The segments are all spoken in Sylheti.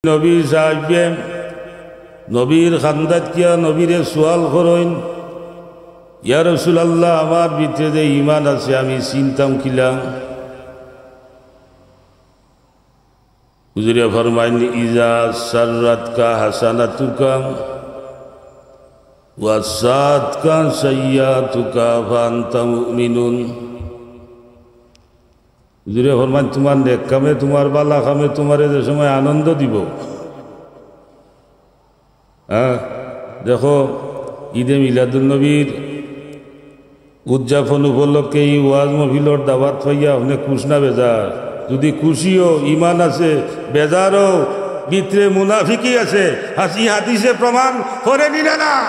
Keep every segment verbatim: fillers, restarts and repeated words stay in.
নবীর সাহাবীয়ে নবীর খান্দাত গিয়া নবীরে সুয়াল করইন, "ইয়া রাসূলুল্লাহ, আমার ভিতরে যে ইমান আছে, আমি চিনতাম কিলা?" হুজুরে ফরমাইন, "ইজা সাররাতকা হাসানাতুকা ওয়া সাআতকা সাইয়্যাতুকা ফাআনতা মুমিনুন।" হুজুরে ফরমাইন, "তুমার নেক কামে, তুমার বালা কামে তুমারে যে সময় আনন্দ দিবো।" হ্যাঁ, দেখো, ঈদে মিলাদুন নবীর উদযাপন উপলক্ষে ই ওয়াজ মাহফিলর দাওয়াত পাইয়া আপনে খুশ না বেজার? যুদি খুশিও, ইমান আছে, বেজারও, ভিতরে মুনাফিকি আছে। হাসি হাদিসে প্রমাণ করে নিলে না।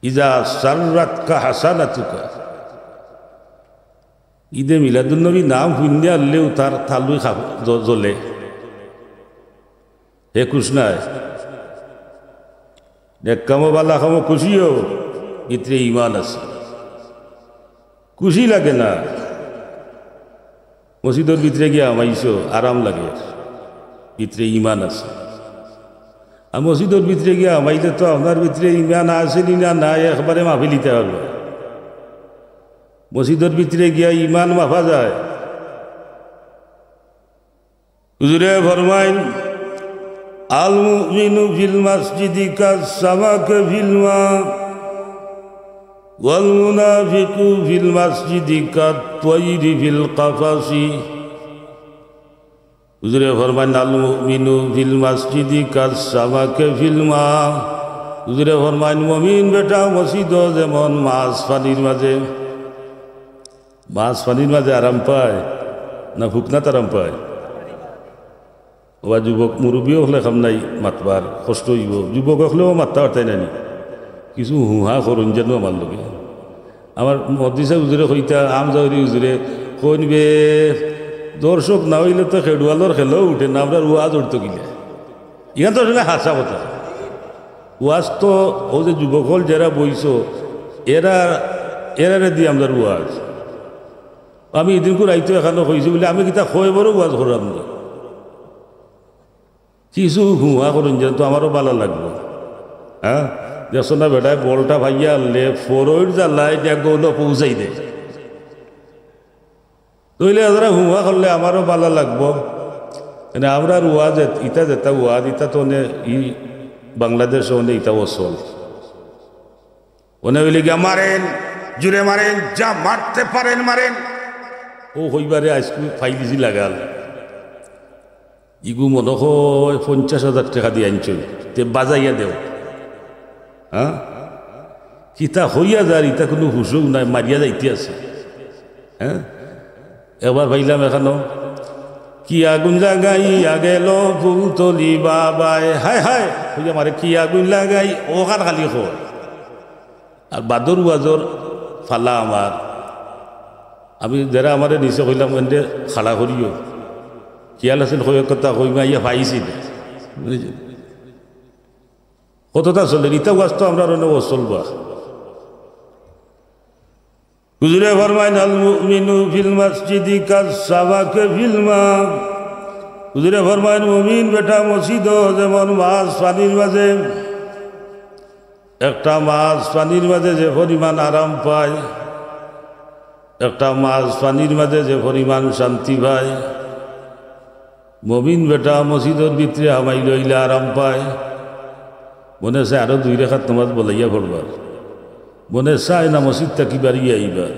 ইজা সাররাতকা হাসানাতুকা। ঈদে মিলাদুন নবী নাম হুনলে আল্লেও তার তালুই খা-, জ-, জ্বলে। হে খুশ নায়। নেক কামো বালা কামো খুশিও, ভিতরে ইমান আছে। খুশি লাগে না। মসজিদর ভিতরে গিয়া হামাইছো, আরাম লাগে, ভিতরে ইমান আছে। আর মসজিদর ভিতরে গিয়া হামাইলে তো আপনার ভিতরে ইমান আছে নি না নাই একবারে মাপি লিতা পারবা। মসজিদর ভিতরে গিয়া ইমান মাপা যায়। হুজুরে ফরমাইন, "আল মুমিনু ফিল মাসজিদি কাস সামাকে ফিল মা, ওয়াল মুনাফিকু ফিল মাসজিদি কাত তাইরি ফিল কাফাসি।" হুজুরে ফরমাইন, "আল মুমিনু ফিল মাসজিদি কাস সামাকে ফিল মা।" হুজুরে ফরমাইন, "মুমিন বেটা মসজিদো যেমন মাছ পানির মাঝে।" মাছ পানির মাঝে আরাম পায় না ফুকনাত আরাম পায়? ওবা যুবক মুরব্বী অকলে কাম নাই মাতবার, কষ্ট অইবো। যুবক অকলেও মাততা পারতায় না নি? কিছু হুহা করইন যেন আমার লগে। আমার মদরিছা হুজুরে কইতা, আমজাউরি হুজুরে কইন বে, দর্শক না অইলে তো খেডুয়ালর খেলাও উঠে না, আমরার ওয়াজ উঠতো কিলা? ইখান তো আসলে হাছা কথা। ওয়াজ তো অউ যে যুবক অকল যেরা বইছো, এরা, এরারে দি আমরার ওয়াজ। আমি ইদিনকু রাইতো এখানো কইছি বুলে, আমি কিতা কয় বড় ওয়াজ কররাম না। কিছু হুহা করইন যেন তো আমারও বালা লাগবো। হ্যাঁ, দেখছো না বেটায় বলটা ভাইয়া আনলে ফরইর জ্বালায় গিয়া গৌন পৌঁছাই দেয়। তইলে এরা হুয়া করলে আমারও বালা লাগবো। মানে আমরার ওয়াজ এত-, ইতা যেতা ওয়াজ, ইতা তো অনে ই বাংলাদেশো অনে ইতা অসল। অনে অইলে গিয়া মারেন, জুরে মারেন, যা মারতে পারেন মারেন। অউ কইবারে আইজকু ফাইলিছি লাগাল। ইগু মনো কয় পঞ্চাশ হাজার টেকা দি আনছইন, তে বাজাইয়া দেও। হ্যাঁ? কিতা কইয়া যার, ইতা কুনু হুশও নাই, মারিয়া যাইতে আছে। হ্যাঁ? একবার পাইলাম এখানো, "কি আগুন লাগাইয়া গেল ফুলতলি বাবায়, হায় হায়," কইয়া মারে, "কি আগুন লাগাই," অখান খালি কয়। আর বাদর ওয়াজর ফালা আমার। আমি যেরা আমারে নিছে কইলাম, "এনরে খাড়া করিও।" খিয়াল আছিল কয়েক কথা কইমা ইয়া পাইছি না। বুঝছো? কততা চলে, ইতা ওয়াজ তো আমরার অনে অসল বা। হুজুরে ফরমাইন, "আল মুমিনু ফিল মাসজিদি কাস সামাকে ফিল মা।" হুজুরে ফরমাইন, "মুমিন বেটা মসজিদো যেমন মাছ পানির মাঝে।" একটা মাছ পানির মাঝে যে পরিমাণ আরাম পায়, একটা মাছ পানির মাঝে যে পরিমাণ শান্তি পায়, মুমিন বেটা মসজিদর ভিতরে হামাইলে অইলে আরাম পায়। মনে চায় আরো দুই রেখাত নামাজ বলাইয়া পড়বার, মনে চায় না মসজিদ থাকি বাড়ি আইবার।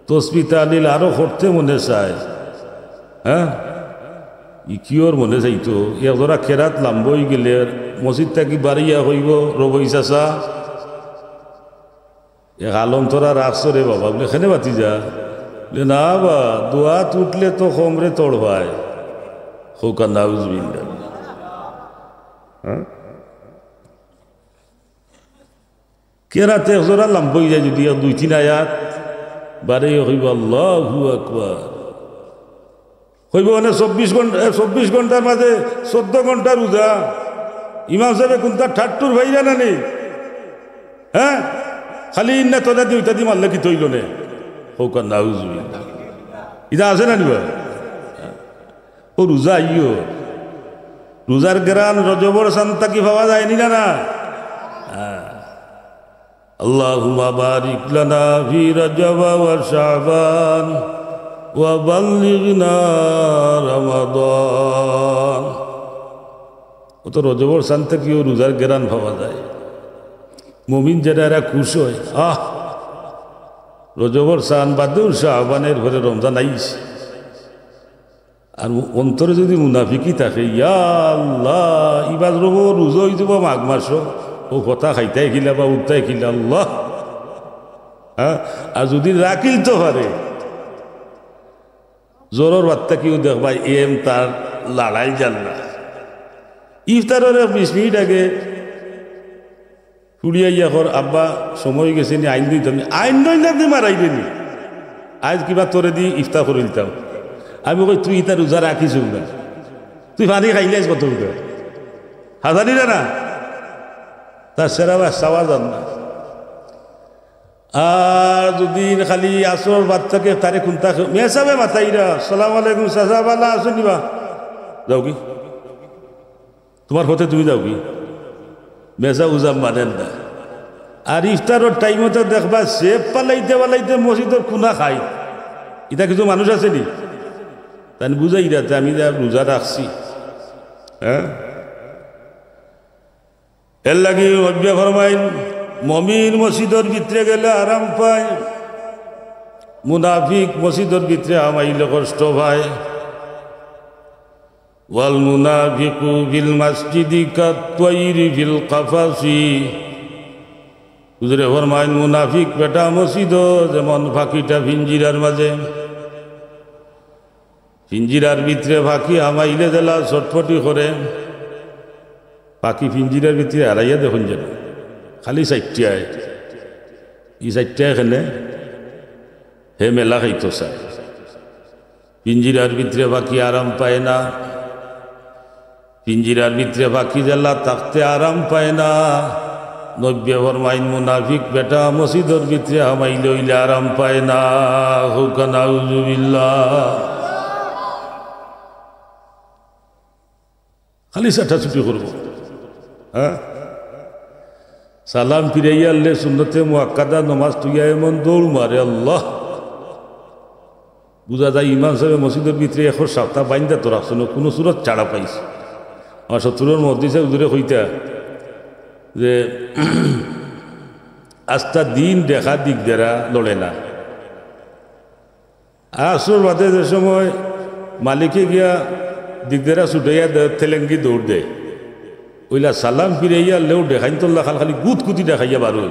তসবি তাহলিল আরো করতে মনে চায়। হ্যাঁ, ই কিওর মনে চাইতো? এক জোড়া কেরাত লাম্বা অইগেলে মসজিদ থাকি বাড়িয়া কইবো, "রবই চাচা, এক আলম তোরা রাখছো রে বাবা।" বুলে, "কেনে বাতিজা?" বুলে, "না বা, দোয়াত উঠলে তো কমরে তড় পায়।" কউক্কা নাউজুবিল্লাহ। হ্যাঁ? কেরাত এক জোড়া লাম্বা অইযায়, যুদি এক দুই তিন আয়াত বাড়াইয়া কইবো, "আল্লাহু আকবার।" কইবো, "মানে চব্বিশ ঘন্টা, এ, চব্বিশ ঘন্টার মাঝে চৌদ্দ ঘন্টা রোজা, ইমাম সাবে কুনতা ঠাট্টুর ভাইরা না নি? হ্যাঁ, খালি ইন্না তনা দি ওইটা দি মারলে কিতা অইলো নে?" কউক্কা নাউজুবিল্লাহ। ইটা আছে না নি বা? ও রোজা আইও, রোজার গেরান রজবর চান থাকি পাওয়া যায়নি না, না? আল্লাহুম্মা বারিক লানা ফি রজব ওয়া শাবান ওয়া বাল্লিগনা রমাদান। ও তো রজবর চান থাকিও রোজার গেরান পাওয়া যায়। মমিন যেরা এরা খুশ অয়, আহ, রজবর চান বাদেও শাবানের পরে রমজান আইছে। আর অন্তরে যুদি মুনাফিকি থাকে, ইয়া আল্লাহ, ইবার রোজা অইযিবো মাঘ মাসো, ও কথা খাইতায় কিলা বা উঠতায় কিলা, আল্লাহ। হ্যাঁ, আর যুদি রাখিলতো পারে, জোরর বার্তা কিও দেখবায়, এম তার লড়াই জান না। ইফতারর এক বিশ মিনিট আগে ফুড়িয়ে আইয়া কর, "আব্বা, সময় গেছে নি, আইন দিতাম নি।" আইন নই না দি মারাই দেনি। আইজ কিবা তোরে দি ইফতার করিলতাম। আমি কই, "তুই ইতা রোজা রাখিস না, তুই পানি খাইলে আইজ কত উঠে?" হাজারি না, না, তার সেরা বা চাওয়া যান না। আর যুদি খালি আসরর বাদ থাকে, তারে কুনতা খে-, মেসাবে মাতাইরা, "সালাম আলাইকুম চাচা, বালা আছো নি বা?" যাও কি? তুমার পথে তুমি যাও কি? মেসা উজা মানেন না। আর ইফতারর টাইমো তো দেখবা, সে পালাইতে পালাইতে মসজিদর কুনা খাই। ইতা কিছু মানুষ আছে নি? তাইন বুঝাইরা, তে আমি যা রোজা রাখছি। হ্যাঁ? এর লাগি নবীয়ে ফরমাইন, মমিন মসজিদর ভিতরে গেলে আরাম পায়, মুনাফিক মসজিদর ভিতরে হামাইলে কষ্ট পায়। ওয়াল মুনাফিকু ফিল মাসজিদি কাত তাইরি ফিল কাফাসি। হুজুরে ফরমাইন, মুনাফিক বেটা মসজিদো যেমন ফাকিটা ফিঞ্জিরার মাঝে। ফিঞ্জিরার ভিতরে ফাকি হামাইলে যেলা ছটফটি করে, ফাকি ফিঞ্জিরার ভিতরে হারাইয়া দেখইন যেন, খালি চাইরটায়, ই চাইরটায় কেনে হে মেলা খাইতো চায়। ফিঞ্জিরার ভিতরে ফাকি আরাম পায় না, ফিঞ্জিরার ভিতরে ফাকি যেলা থাকতে আরাম পায় না। নবীয়ে ফরমাইন, মুনাফিক বেটা মসজিদর ভিতরে হামাইলে অইলে আরাম পায় না। কউক্কা নাউজুবিল্লাহ। খালি ছাটাছুটি করবো। হ্যাঁ, সালাম ফিরাইয়া আনলে সুন্নতে মুআক্কাদা নমাজ থুইয়া এমন দৌড় মারে, আল্লাহ। বুঝা যায়, ইমাম সাবে মসজিদর ভিতরে এখন সাপ্তা বাইন্দা তো রাখছইন, কুনু সুরত ছাড়া পাইছে। আমার শত্রুর মধ্যে হুজুরে কইতা যে, আস্তা দিন দেখা দিক দেরা লড়ে না। আসরর বাদে যে সময় মালিকে গিয়া দিক দেরা ছুটাইয়া দেয়, তেলেঙ্গি দৌড় দেয়। অইলা সালাম ফিরাইয়া লেও দেখাইন তোল্লা খাল খালি গুতগুতি দেখাইয়া বারো।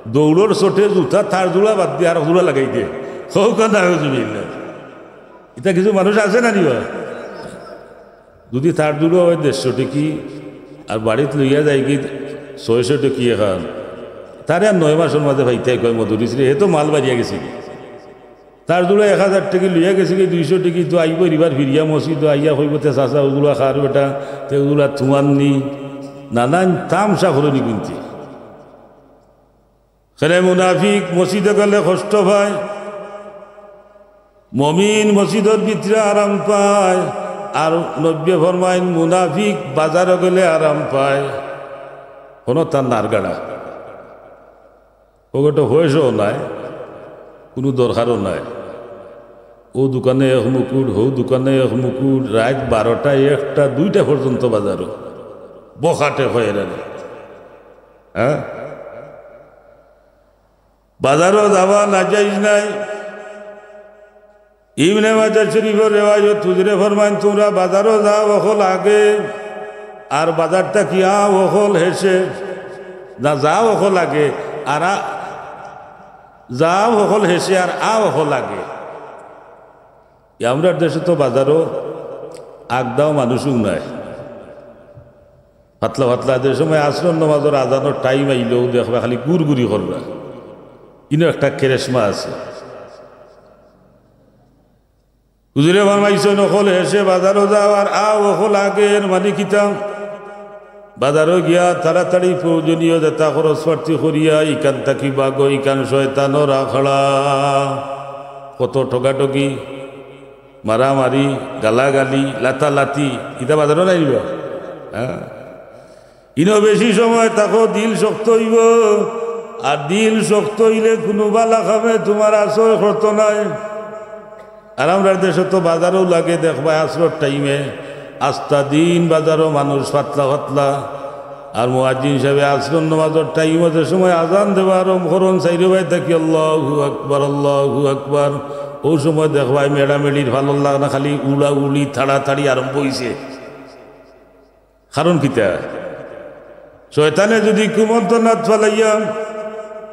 দৌড়র চোটে জুতা তার জোড়া বাদ দিয়া আর জোড়া লাগাই দে। কউক্কা নাউজুবিল্লাহ। ইতা কিছু মানুষ আছে না নি বা? যুদি তার জোড়া অয় দেড়শো টেকি, আর বাড়িত লইয়া যায়গি ছয়শো টেকি এখান, তারে আর নয় মাসর মাঝে পাইতায় কয় মদরিসরে, হে তো মাল বাড়িয়া গেছে। তার জোড়া এক হাজার টেকি লইয়া গেছে কি দুইশো টেকি, তো আইবো এবার ফিরিয়া মসজিদো আইয়া কইবো, "তে চাচা, অউ জোড়া কার বেটা, তে অউ জোড়া তুমার নি?" নানান তামশা করইন কিন্তু। কেনে মুনাফিক মসজিদো গেলে কষ্ট পায়, মমিন মসজিদর ভিতরে আরাম পায়। আর নবীয়ে ফরমাইন, মুনাফিক বাজারো গেলে আরাম পায়, হনো তার নারগাড়া। পকেটো পয়সাও নাই, কুনু দরকারও নাই। অউ দোকানে এক মুকুট, হউ দোকানে এক মুকুট, রাইত বারোটা, একটা, দুইটা পর্যন্ত বাজারো বখাটে অয় এরা। হ্যাঁ, বাজারো যাওয়া নাজাইজ নাই। ইবনে মাজাহ শরীফর রেওয়ায়ত, হুজুরে ফরমাইন, তুমরা বাজারো যাও অকল আগে, আর বাজার থাকি আও অকল হেষে। না, যাও অকল আগে, আর আ-, যাও অকল হেষে, আর আও অকল আগে। ই আমরার দেশো তো বাজারো আগদাও মানুষও নাই, পাতলা পাতলা। যে সময় আসরর নমাজর আজানর টাইম আইলো, দেখবা খালি গুড়গুড়ি কররা। ইনো একটা কেরেশমা আছে। হুজুরে ফরমাইছইন, অকল হেষে বাজারো যাও আর আও অকল আগে। এর মানি কিতা? বাজারো গিয়া তাড়াতাড়ি প্রয়োজনীয় যেতা খরচ পাতি করিয়া ইখান থাকি ভাগো, ইখান শয়তানর আখড়া। কত ঠগাঠগি, মারামারি, গালাগালি, লাতালাতি, ইতা বাজারো নাই নিবা? হ্যাঁ? ইনো বেশি সময় থাকো, দিল শক্ত অইবো। আর দিল শক্ত অইলে কুনু বালা কামে তুমার আশ্রয় করতো নায়। আর আমরার দেশো তো বাজারও লাগে, দেখবায় আছরর টাইমে আস্তা দিন বাজারো মানুষ পাতলা পাতলা। আর মুয়াজ্জিন সাবে আছরর নমাজর টাইমো যে সময় আজান দেওয়া আরম্ভ করইন, চাইরোবায় থাকি আল্লাহু আকবার, আল্লাহু আকবার, অউ সময় দেখবায় মেড়ামেড়ির ফালর লাখান খালি উড়াউড়ি, তাড়াতাড়ি আরম্ভ অইছে। কারণ কিতা? শয়তানে যুদি কুমন্ত্রণাত ফালাইয়া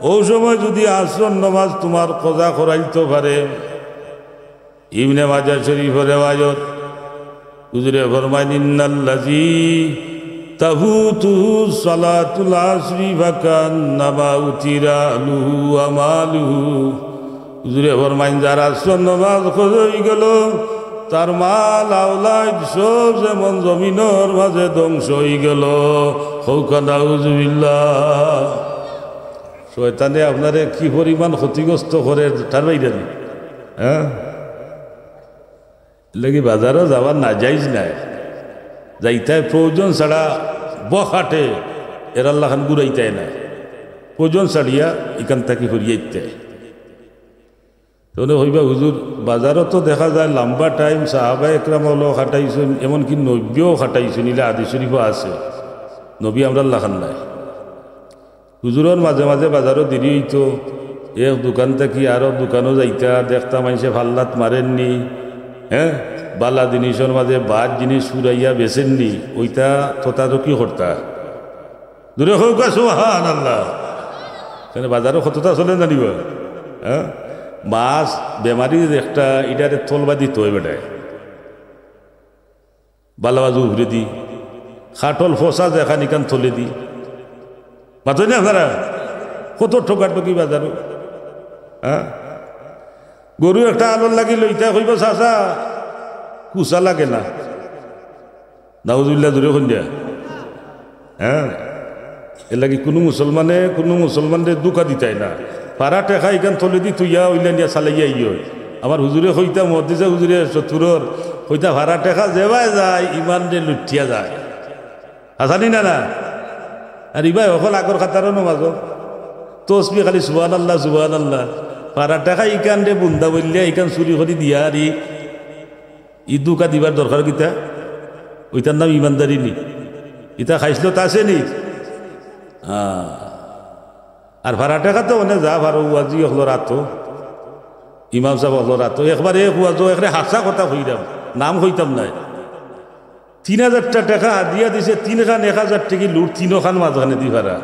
অউ সময় যুদি আছরর নমাজ তুমার কজা করাইতো পারে। ইবনে মাজাহ শরীফর রেওয়ায়ত, হুজুরে ফরমাইন, "ইন্নাল্লাযী তাফুতুহু সালাতুল আছরি ফাকান্নামা উতিরা আহলুহু ওয়া মালুহু।" হুজুরে ফরমাইন, যার আছরর নমাজ কজা অইগেলো, তার মাল আওলাদ সব যেমন জমিনর মাঝে ধ্বংস অইগেলো। কউক্কা নাউজুবিল্লাহ। শয়তানে আপনারে কি পরিমাণ ক্ষতিগ্রস্ত করে, টের পাইরা নি? হ্যাঁ? এরলাগি বাজারো যাওয়া নাজাইজ নায়। যাইতায় প্রয়োজন ছাড়া বখাটে এরার লাখান ঘুরাইতায় নায়। প্রয়োজন ছাড়িয়া ইখান থাকি ফিরিয়া আইতায়। তে অনে কইবা, "হুজুর, বাজারো তো দেখা যায় লম্বা টাইম সাহাবা একরাম অকলেও খাটাইছইন, এমনকি নবীও খাটাইছইন, ইলা হাদিস শরীফো আছে। নবী আমরার লাখান নায়।" হুজুরর মাঝে মাঝে বাজারো দেরি অইতো, এক দোকান থাকি আরো দোকানো যাইতা, দেখতা মানষে ফাল্লাত মারের নি, হ্যাঁ, বালা জিনিসর মাঝে বাদ জিনিস ফুরাইয়া বেচের নি, অইটা তদারকি করতা। জোরে কউক্কা সুবহানাল্লাহ। কেনে বাজারো কততা চলে জানিবা? হ্যাঁ, মাছ বেমারির একটা, ইটারে তলবাদি থয় বেটায়। বালা বাজু উপরেদি, কাঠল ফসা যেখান ইখান তলেদি। মাতইন না আপনারা? কত ঠকাঠকি বাজারো। হ্যাঁ? গরু একটা আলর লাগি লইতা, কইবো, "চাচা, কুচা লাগে না।" নাউজুবিল্লাহ, জোরে কইন দিয়া। হ্যাঁ? এরলাগি কুনু মুসলমানে কুনু মুসলমানরে ধুকা দিতায় না। ফারা টেকা ইখান তলেদি থইয়া অইলা নিয়া চালাইয়া আইও। আমার হুজুরে কইতা, মুহাদ্দিসে হুজুরে চতুরর, কইতা, "ফারা টেকা যেবায় যায়, ইমানরে লুটিয়া যায়।" হাছা নি না, না? আর ইবায় হকল আগর কাতারো নমাজো। তসবি খালি সুবহানাল্লাহ, সুবহানাল্লাহ। ফারা টেকা ইখানরে বুন্দা বলিয়া ইখান চুরি করি দিয়া আর ই ই ধুকা দিবার দরকার কিতা? অইটার নাম ইমানদারি নি? ইতা খাইছলত আছে নি? আহ। আর ফারা টেকা তো অনে যা ফারো ওয়াজি অকলর আতো, ইমাম সাব অকলর আতো, একবারে এক ওয়াজো একরে হাছা কথা কইরাম, নাম কইতাম নায়। তিন হাজারটা টেকা হাদিয়া দিছে, তিনখান এক হাজার টেকি লুট, তিনোখান মাঝখানেদি ফারা।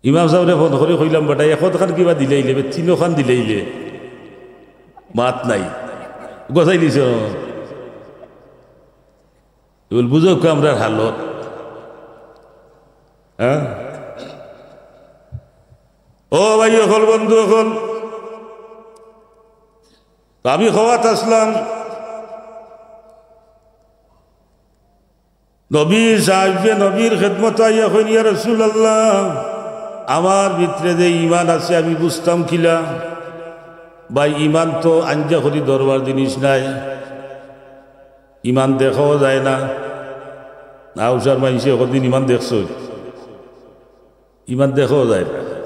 ইমাম সাবরে ফোন করি কইলাম, "বেটা, একখান কিবা দিলাইলে, বে তিনোখান দিলাইলে।" মাত নাই। গছাই দিছে। বুঝউক্কা আমরার হালত। হ্যাঁ? ও ভাই অকল, বন্ধু অকল, তো আমি কওয়াত আছলাম, নবীর সাহাবীয়ে নবীর খেদমতো আইয়া কইন, "ইয়া রাসূলুল্লাহ, আমার ভিতরে যে ইমান আছে আমি বুঝতাম কিলা?" ভাই, ইমান তো আঞ্জা করি ধরবার জিনিস নায়, ইমান দেখাও যায় না। আউসার মানষে কদিন ইমান দেখছইন? ইমান দেখাও যায় না।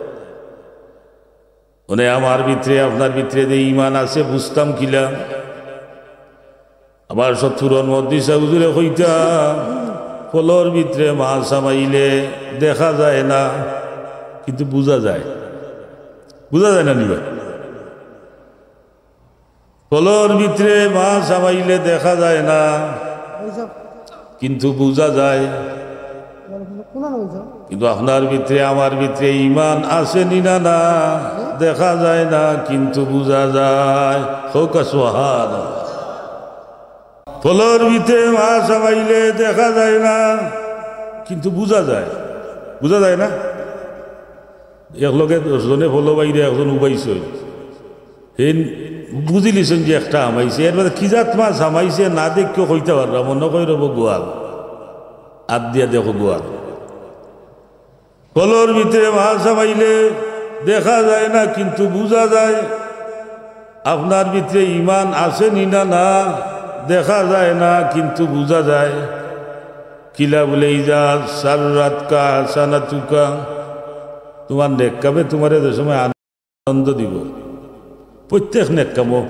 মানে আমার ভিতরে, আপনার ভিতরে যে ইমান আছে, বুঝতাম কিলা? আমার সত্তরর মধ্যে হুজুরে কইতা, "ফলর ভিতরে মাছ হামাইলে দেখা যায় না, কিন্তু বুঝা যায়।" বুঝা যায় না নি ভাই? ফলর ভিতরে মাছ হামাইলে দেখা যায় না, কিন্তু বুঝা যায়। কিন্তু আপনার ভিতরে, আমার ভিতরে ইমান আছে নি না? না, দেখা যায় না, কিন্তু বুঝা যায়। কউক্কা সুবহানাল্লাহ। ফলর ভিতরে মাছ হামাইলে দেখা যায় না, কিন্তু বুঝা যায়। বুঝা যায় না? এক লগে দশ জনে ফল বাইরে, একজন উবাইছইন। হেইন বুঝিলিছইন যে একটা হামাইছে, এরবাদে কি জাত মাছ হামাইছে না দেখিয়াও কইতা পাররা, মনো কয় রব গোয়াল, আত দিয়া দেখো গোয়াল। ফলর ভিতরে মাছ হামাইলে দেখা যায় না, কিন্তু বুঝা যায়। আপনার ভিতরে ইমান আছে নি না, না দেখা যায় না, কিন্তু বুঝা যায়। কিলা বুলে, ইজা সাররাতকা হাসানাতুকা, তোমার নেক কামে তোমারে যে সময় আনন্দ দিব, প্রত্যেক নেক কামো,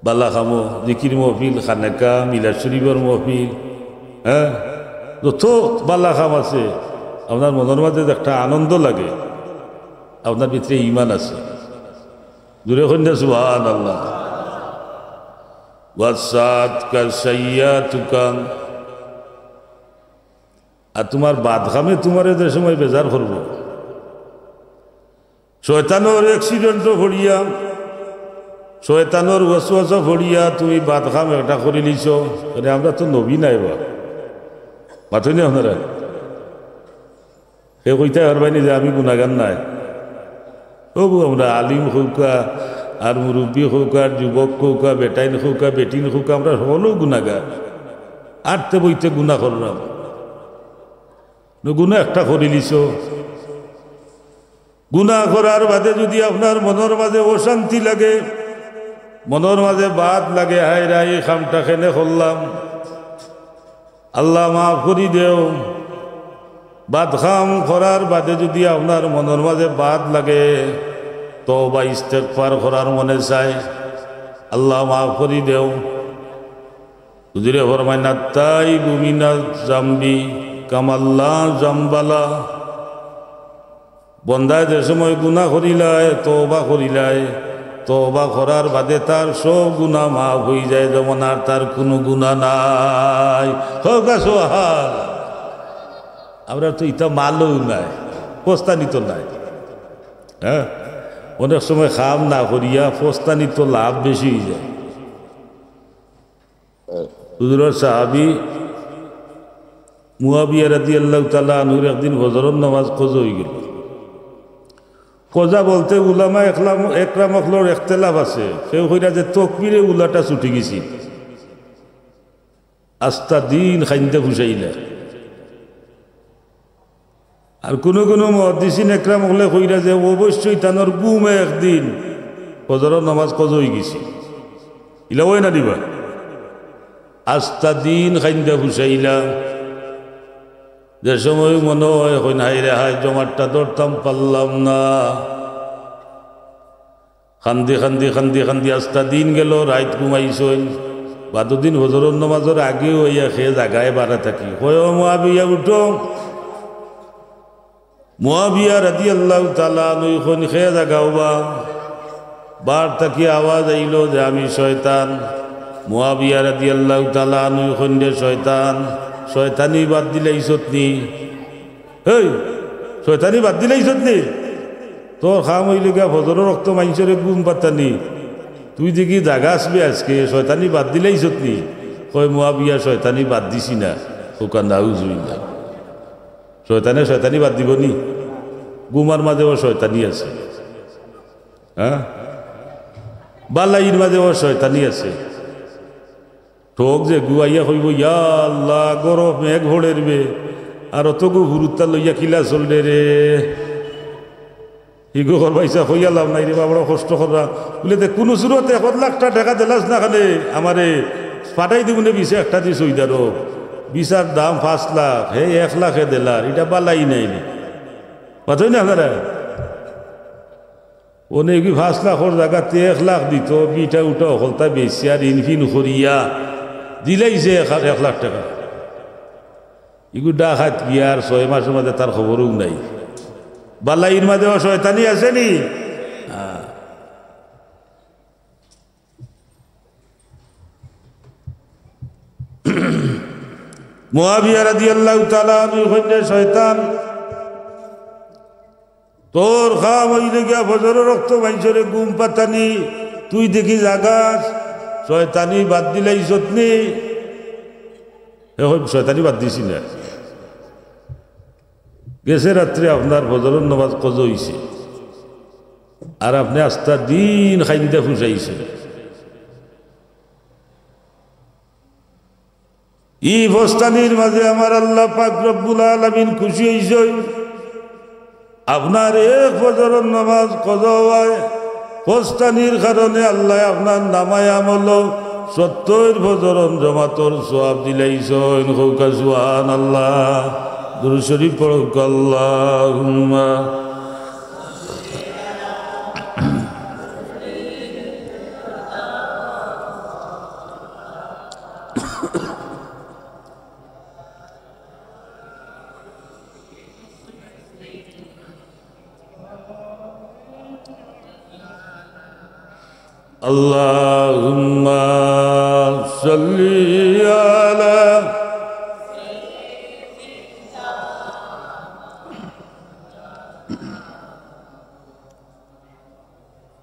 বালা কামো, জিকির মহফিল, খানেকা, মিলাদ শরীফর মহফিল, হ্যাঁ, যত বালা কাম আছে, আপনার মনর মাঝে যে একটা আনন্দ লাগে, আপনার ভিতরে ইমান আছে। জোরে কইন না সুবহানাল্লাহ। ওয়াসাআতকা সাইয়্যাতুকা, আর তোমার বাদ কামে তোমারে যে সময় বেজার করব, শয়তানর accident-ও পড়িয়া, শয়তানর ওয়াসওয়াসা পড়িয়া তুমি বাদ কাম একটা করিলিছো। আরে, আমরা তো নবী নায় বা, মাতইন না আপনারা। হে কইতায় পারবায় নি যে আমি গুনাগার নায়? তবু আমরা আলিম কউক্কা, আর মুরব্বি কউক্কা, আর যুবক কউক্কা, বেটাইন কউক্কা, বেটিন কউক্কা, আমরা হকলেউ গুনাগার। আটতে বইতে গুনা করলাম, গুনা একটা করিলিছো। গুনা করার বাদে যুদি আপনার মনর মাঝে অশান্তি লাগে, মনর মাঝে বাদ লাগে, হায় রে, ই কামটা কেনে করলাম, আল্লাহ মাফ করি দেও। বাদ কাম করার বাদে যুদি আপনার মনর মাঝে বাদ লাগে, তওবা ইস্তেগফার করার মনে চায়, আল্লাহ মাফ করি দেও। হুজুরে ফরমাইন, "আত্তাইবু মিনাজ জামবি কামাল্লা জামবালা।" বন্দায় যে সময় গুনা করিলায়, তওবা করিলায়, তওবা করার বাদে তার সব গুনা মাফ অইযায়, যেমন আর তার কুনু গুনা নাই। কউক্কা সুবহান। আমরা তো ইতা মালও নাই, পস্তানি তো নাই। হ্যাঁ, অনেক সময় কাম না করিয়া পস্তানি তো লাভ বেশি অইযায়। হুজুরর সাহাবী মুয়াবিয়া রাদিয়াল্লাহু তাআলা আনহুর একদিন ফজরর নামাজ কজা অইগেল। কজা বলতে উলামা একলাম-, একরাম অকলর ইখতিলাফ আছে। কেউ কইরা যে তকবিরে উলাটা ছুটি গেছে, আস্তা দিন কাইন্দা ফুসাইলা। আর কুনু কুনু মুহাদ্দিসিন একরাম অকলে কইরা যে অবশ্যই তানর ঘুমে একদিন ফজরর নামাজ কজা অইগেছে। ইলা অয় না নি বা? আস্তা দিন কাইন্দা ফুসাইলা। যে সময় মনো অয়, কইন, "হায় রে হায়, জমাতটা ধরতাম পারলাম না।" কান্দি, কান্দি, কান্দি, কান্দি আস্তা দিন গেল, রাইত ঘুমাইছইন। বাদর দিন ফজরর নামাজর আগে অইয়া কে জাগায় বারে থাকি। কয়, "ও মুয়াবিয়া, উঠো।" মুয়াবিয়া রাদিয়াল্লাহু তাআলা আনহু কইন, "কে জাগাও বা?" বার থাকি আওয়াজ আইলো যে, "আমি শয়তান।" মুয়াবিয়া রাদিয়াল্লাহু তাআলা আনহু কইন, "রে শয়তান, শয়তানি বাদ দিলাইছত নি?" "এই, শয়তানি বাদ দিলাইছত নি? তোর কাম অইলো গিয়া ফজরর অক্ত মাইনষরে ঘুম পাড়ানি। তুই দেখি জাগাস বে আজকে, শয়তানি বাদ দিলাইছত নি?" কয়, "মুয়াবিয়া, শয়তানি বাদ দিছি না।" কউক্কা নাউজুবিল্লাহ। শয়তানে শয়তানি বাদ দিবো নি? ঘুমর মাঝেও শয়তানি আছে, হ্যাঁ? বালাইর মাঝেও শয়তানি আছে। ঠগ যেগু আইয়া কইবো, "ইয়া আল্লাহ, গরম মেঘ পড়ের বে, আর অতগু হুরুত্তা লইয়া কিলা চলরে রে?" ইগু করবাইছা কইয়া লাভ নাই রে বা, বড় কষ্ট কররা। বুলে, "তে কুনু সুরতে এক লাখটা টেকা দিলাস না কেনে আমারে, পাঠাই দিমুনে বিশে একটা দি সৌদি আরব। বিশার দাম পাঁচ লাখ, হে এক লাখে দিলার, ইটা বালাই নায় নি।" মাতইন না আপনারা? অনে কি পাঁচ লাখর জাগাত এক লাখ দিতো, ভিটা উটা হকলতা বেচিয়া ঋণ ফিন করিয়া দিলাইছে এক, এক লাখ টেকা। ইগু ডাকাইত গিয়া আর ছয় মাসর মাঝে তার খবরও নাই। বালাইর মাঝেও শয়তানি আছে নি? হ্যাঁ। মুয়াবিয়া রাদিয়াল্লাহু তাআলা আনহু কইন, "শয়তান, তোর কাম অইলো গিয়া ফজরর অক্ত মাইনষরে ঘুম পাড়ানি, তুই দেখি জাগাস, শয়তানি বাদ দিলাইছত নি?" হে কইন, "শয়তানি বাদ দিছি না। গেছে রাত্রে আপনার ফজরর নামাজ কজা অইছে, আর আপনে আস্তা দিন কাইন্দা ফুসাইছইন।" ই ফস্তানির মাঝে আমার আল্লাহ পাক রব্বুল আলামিন খুশি অইছইন। আপনার এক ফজরর নামাজ কজা অওয়ায় পস্তানির কারণে আল্লায় আপনার নামায় আমলো সত্তইর বছরর জমাতর সওয়াব দিলাইছইন। কউক্কা সুবহানাল্লাহ। দুরূদ শরীফ পড়উক্কা, আল্লাহুম্মা। اللهم صل على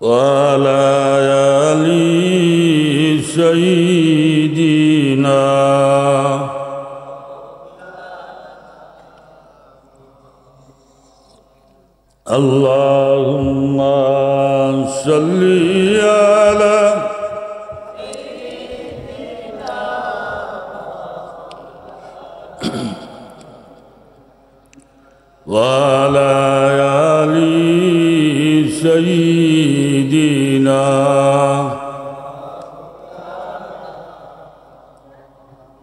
وعلى آل سيدنا اللهم صل على وعلى آل سيدنا।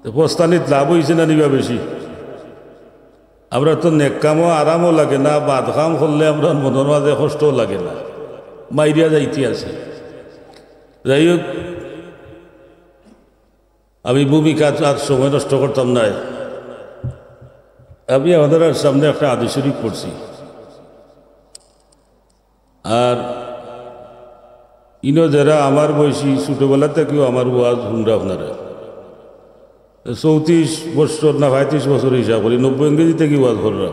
তে পস্তানিত লাভ অইছে না নি বা বেশি? আমরার তো নেক কামো আরামও লাগে না, বাদ কাম করলে আমরার মনর মাঝে কষ্টও লাগে না, মাইরিয়া যাইতে আছে। যাই হোক, আমি ভূমিকাত আর সময় নষ্ট করতাম নায়। আমি আপনারার সামনে একটা হাদিস শরীফ পড়ছি। আর ইনো যেরা আমার বয়সী, ছোটবেলা থাকিউ আমার ওয়াজ হুনরা আপনারা, চৌত্রিশ বছর না পঁয়ত্রিশ বছর হিসাব করি, নব্বই ইংরেজি থাকি ওয়াজ কররা।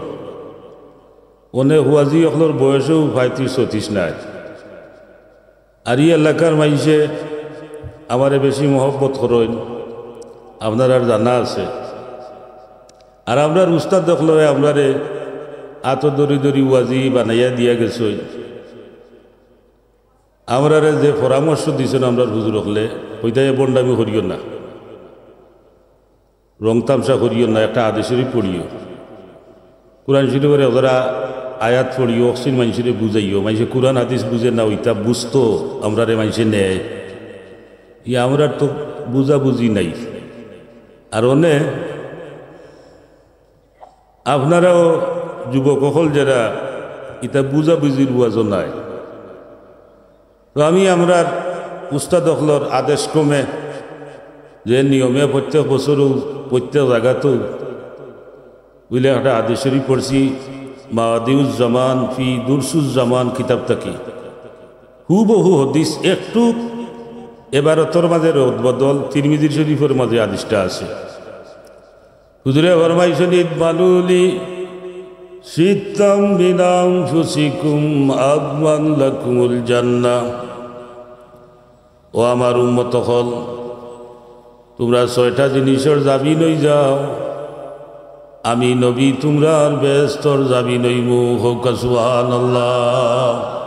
অনেক ওয়াজি অকলর বয়সও পঁয়ত্রিশ ছত্রিশ নাই। আর ই এলাকার মাইনষে আমারে বেশি মহব্বত করইন, আপনারার জানা আছে। আর আমরার উস্তাদ অকলে আমরারে আতো ধরি ধরি ওয়াজি বানাইয়া দিয়া গেছইন। আমরারে যে পরামর্শ দিছইন আমরার হুজুর অকলে, কইতা, "এ ভন্ডামি করিও না, রং তামশা করিও না, একটা হাদিস শরীফ পড়িও, কোরআন শরীফর একজোড়া আয়াত পড়িও, অকসিন মাইনষরে বুঝাইও।" মাইনষে কোরআন হাদিস বুঝে না, অইতা বুঝতো, আমরারে মাইনষে নেয়। ই আমরার তো বুঝাবুঝি নাই। আর অনে আপনারাও যুবক অকল যেরা, ইতা বুঝাবুঝির ওয়াজও নাই। তো আমি আমরার উস্তাদ অকলর আদেশ ক্রমে যে নিয়মে প্রত্যেক বছরও প্রত্যেক জাগাতও বুলে একটা হাদিস শরীফ পড়ছি, মাওয়াদিউজ জামান ফি দুরসুজ জামান কিতাব থাকি। হুবহু হাদিস, একটু এবারতর মাঝে রদ বদল, তিরমিজি শরীফর মাঝে হাদিসটা আছে। হুজুরে ফরমাইছইন, "ইদমানু লি সিত্তাম মিন আনফুসিকুম আদমান লাকুমুল জান্নাহ।" ও আমার উম্মত অকল, তুমরা ছয়টা জিনিসর জামিন অইযাও, আমি নবী তুমরার বেহেস্তর জামিন অইমু। কউক্কা সুবহানাল্লাহ।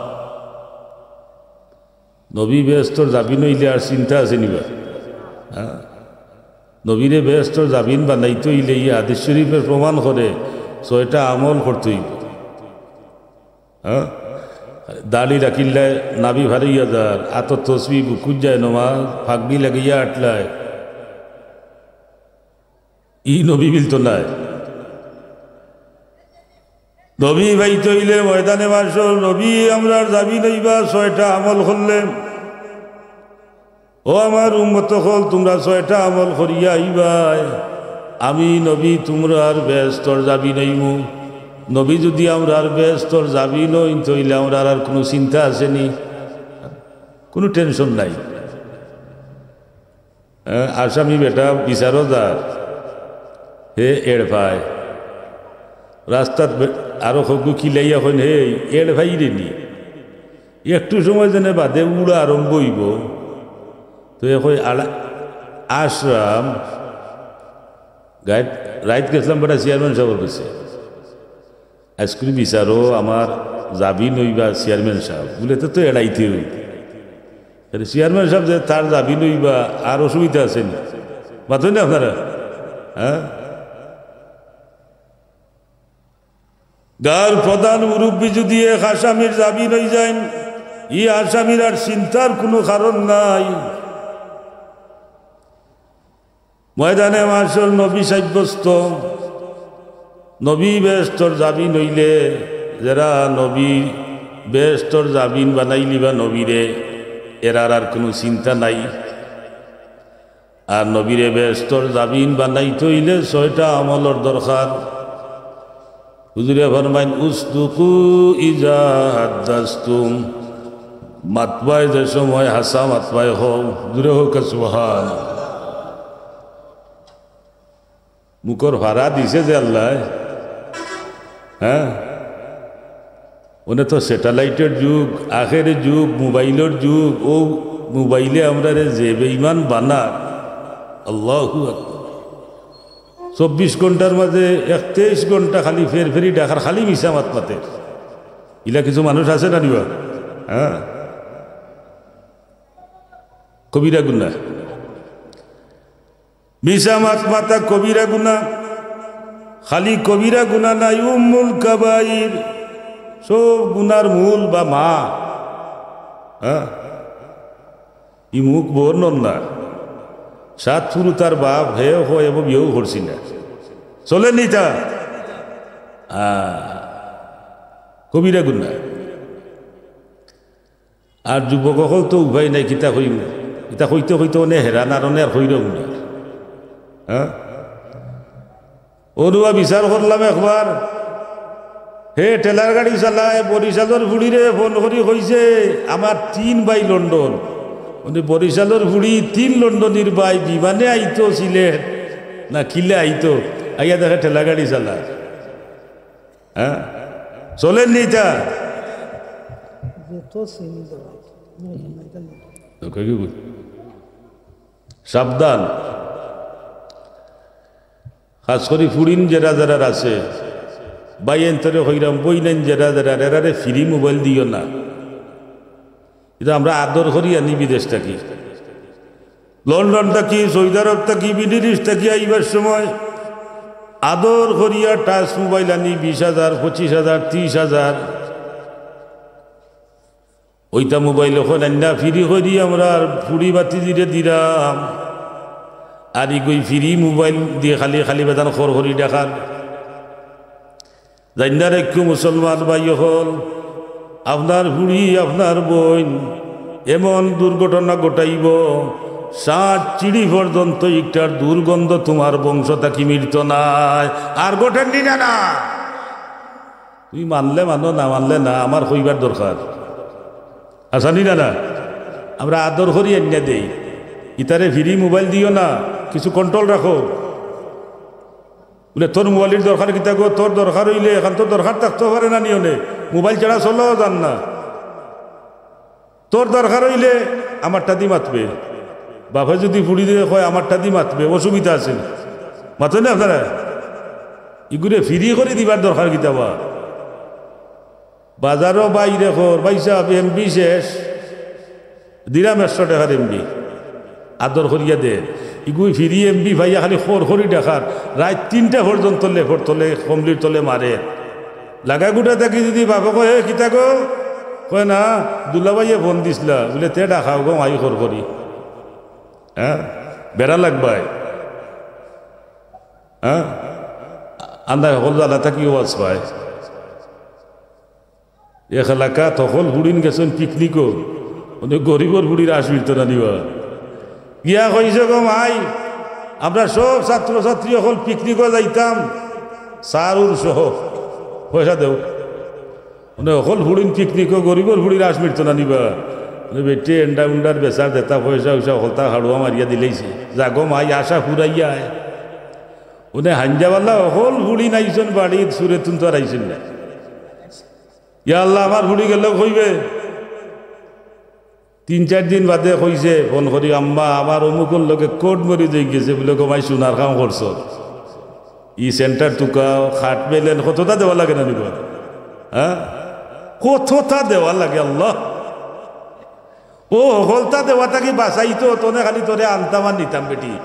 নবী বেহেস্তর জামিন অইলে আর চিন্তা আছে নি বা? হ্যাঁ? নবীরে বেহেস্তর জামিন বানাইতে অইলে ই হাদিস শরীফে প্রমাণ করে ছয়টা আমল করতে অইবো। হ্যাঁ? দাড়ি রাখিল্লায় নাভি ফাড়িয়া যার, আতো তসবি বুকুত যায় নমাজ, ফাগড়ি লাগাইয়া আটলায়। ই নবী বিলতো নায়। নবী পাইতে অইলে ময়দানে মাশর নবী আমরার জামিন অইবা ছয়টা আমল করলে। ও আমার উম্মত অকল, তুমরা ছয়টা আমল করিয়া আইবায়, আমি নবী তুমরার বেহেস্তর জামিন অইমু। নবী যুদি আমরার বেহেস্তর জামিন অইন, তে অইলে আমরার আর কুনু চিন্তা আছে নি? কুনু tension নাই। হ্যাঁ, আসামি বেটা বিচারো যার, হে এড় পায়। রাস্তাত বে-, আরো কয়গু কিলাইয়া কইন, "হে, এড় পাইরে নি?" একটু সময় যেনে বাদে উড়া আরম্ভ অইবো, তো এ কয়, "আলা-, আশরাম, গাইত-, রাইত গেছলাম বেটা চেয়ারম্যান সাবর গেছে।" আইজকুর বিচারো আমার জামিন অইবা চেয়ারম্যান সাব। বুলে, "তো, তো এড়াইতে অইবো।" আরে চেয়ারম্যান সাব যে তার জামিন অইবা, আর অসুবিধা আছে নি? মাতইন না আপনারা? হ্যাঁ? গাঁওর প্রধান মুরব্বি যুদি এক আসামির জামিন অইযাইন, ই আসামির আর চিন্তার কুনু কারণ নাই। ময়দানে মাশর নবী সাব্যস্ত, নবী বেহেস্তর জামিন অইলে, যেরা নবী বেহেস্তর জামিন বানাইলিবা নবীরে, এরার আর কুনু চিন্তা নাই। আর নবীরে বেহেস্তর জামিন বানাইতে অইলে ছয়টা আমলর দরকার। হুজুরে ফরমাইন, "উসদুকু ইজা হাদ্দাসতুম।" মাতবায় যে সময় হাছা মাতবায় কও। জুরে কউক্কা সুবহান। মুখর ফাড়া দিছে যে আল্লায়, হ্যাঁ? অনে তো স্যাটেলাইটর যুগ, আখের যুগ, মোবাইলর যুগ। অউ মোবাইলে আমরারে যে বেঈমান বানার, আল্লাহু আকবার। চব্বিশ ঘন্টার মাঝে এক তেইশ ঘন্টা খালি ফের ফেরি ডাকার, খালি মিছা মাত মাতের। ইলা কিছু মানুষ আছে না নি বা? হ্যাঁ, কবিরা গুনাহ। মিছা মাত মাতা কবিরা গুনাহ। খালি কবিরা গুনাহ নায়, উম্মুল কাবাইর, সব গুনার মূল বা মা। হ্যাঁ, ই মুখ বন্ধ না। সাত পুরুতার বাপ, হে কয়, "এবো বিয়াও করছি না।" চলের নি ইতা? আহ, কবিরা গুনাহ। আর যুবক অকল তো উপায় নাই, কিতা কইমু? ইতা কইতে কইতে অনে হেরান আর অনে আর কইরাম না। হ্যাঁ? অরুয়া বিচার করলাম একবার, হে ঠেলার গাড়ি চালায়, বরিশালর ফুড়িরে ফোন করি কইছে, "আমার তিন ভাই লন্ডন।" মানে বরিশালর ফুড়ি তিন লন্ডনির ভাই বিমানে আইতো সিলেট, না কিলা আইতো, আইয়া দেখে ঠেলা গাড়ি চালায়। হ্যাঁ? চলের নি ইতা? সাবধান। খাছ করি ফুড়িন যেরা যেরার আছে, ভাইয়াইন্তরে কইরাম, বইনাইন যেরা যেরার, এরারে ফিরি মোবাইল দিও না। ইতা আমরা আদর করি আনি বিদেশ থাকি, লন্ডন থাকি, সৌদি আরব থাকি, মিডিল ইস্ট থাকি আইবার সময় আদর করিয়া টাচ মোবাইল আনি বিশ হাজার, পঁচিশ হাজার, ত্রিশ হাজার। অইতা মোবাইল অখন আইন্না ফিরি করি আমরার ফুড়ি ভাতিজিরে দিরাম। আর ইগুই ফিরি মোবাইল দিয়া খালি খালি বেদান খর করি ডাকার। জাইন্না রাইখো মুসলমান ভাই অকল, আপনার ফুড়ি, আপনার বইন এমন দুর্ঘটনা ঘটাইবো, সাত সিঁড়ি পর্যন্ত ইকটার দুর্গন্ধ তুমার বংশ থাকি মিটতো নায়। আর ঘটের নি না, না? তুমি মানলে মানো, না মানলে না, আমার কইবার দরকার। আছা নি না, না? আমরা আদর করি আইন্না দেই। ইতারে ফিরি মোবাইল দিও না, কিছু কন্ট্রোল রাখো। বুলে, "তোর মোবাইলর দরকার কিতা গো? তোর দরকার অইলে, এখান তো দরকার থাকতো পারে না নিয়নে, মোবাইল ছাড়া চলাও যার না। তোর দরকার অইলে আমারটা দি মাতবে।" বাপে যুদি ফুড়িরে কয়, "আমারটা দি মাতবে, অসুবিধা আছে নি?" মাতইন না আপনারা? ইগুরে ফিরি করি দিবার দরকার কিতা বা? বাজারো বাইরে কর, "ভাইসাব, এমবি শেষ, দিরাম একশো টেকার এমবি।" আদর করিয়া দে। ইগুই ফিরি এমবি পাইয়া খালি খর করি ডাকার। রাইত তিনটা পর্যন্ত লেপর তলে, কমলির তলে মারে। লাগা গুটা থাকি যুদি বাপে কয়, "এ, কিতা গো?" কয়, "না, দুলাভাইয়ে ফোন দিছলা, বুলে তে ডাকাও গো, মাই খর করি।" হ্যাঁ? বেড়া লাগবায়। হ্যাঁ? আন্দায় হকল জ্বালা থাকিও বাঁচবায়। এক এলাকাত হকল ফুড়িন গেছইন পিকনিকো, অনে গরিবর ফুড়ির আশ মিটতো না নি বা। গিয়া কইছে, "গো মাই, আমরা সব ছাত্রছাত্রী হকল পিকনিকো যাইতাম, সারুর সহ, পয়সা দেও।" অনে হকল ফুড়িন পিকনিকো, গরিবর ফুড়ির আশ মিটতো না নি বা। অনে বেটিয়ে এন্ডা উন্ডার বেচার যেতা পয়সা অইছে হকলতা হাড়ুয়া মারিয়া দিলাইছে। "যা গো মাই, আশা ফুরাইয়া আয়।" অনে হাইঞ্জাবালা হকল ফুড়িন আইছইন বাড়িত, সুরেতুন তো আর আইছইন না। ইয়া আল্লাহ, আমার ফুড়ি গেলে কইবে। তিন চাইর দিন বাদে কইছে ফোন করি, "আম্মা, আমার অমুকর লগে কোর্ট ম্যারেজ অইগেছে।" বুলে, "গো মাই, সোনার কাম করছো।" ই সেন্টার তুকাও, খাট বেলেন, কততা দেওয়া লাগে না নি বা? হ্যাঁ, কততা দেওয়া লাগে আল্লাহ। অউ হকলতা দেওয়া থাকি বাঁচাইতো, তনে খালি তোরে আনতাম আর নিতাম বেটি।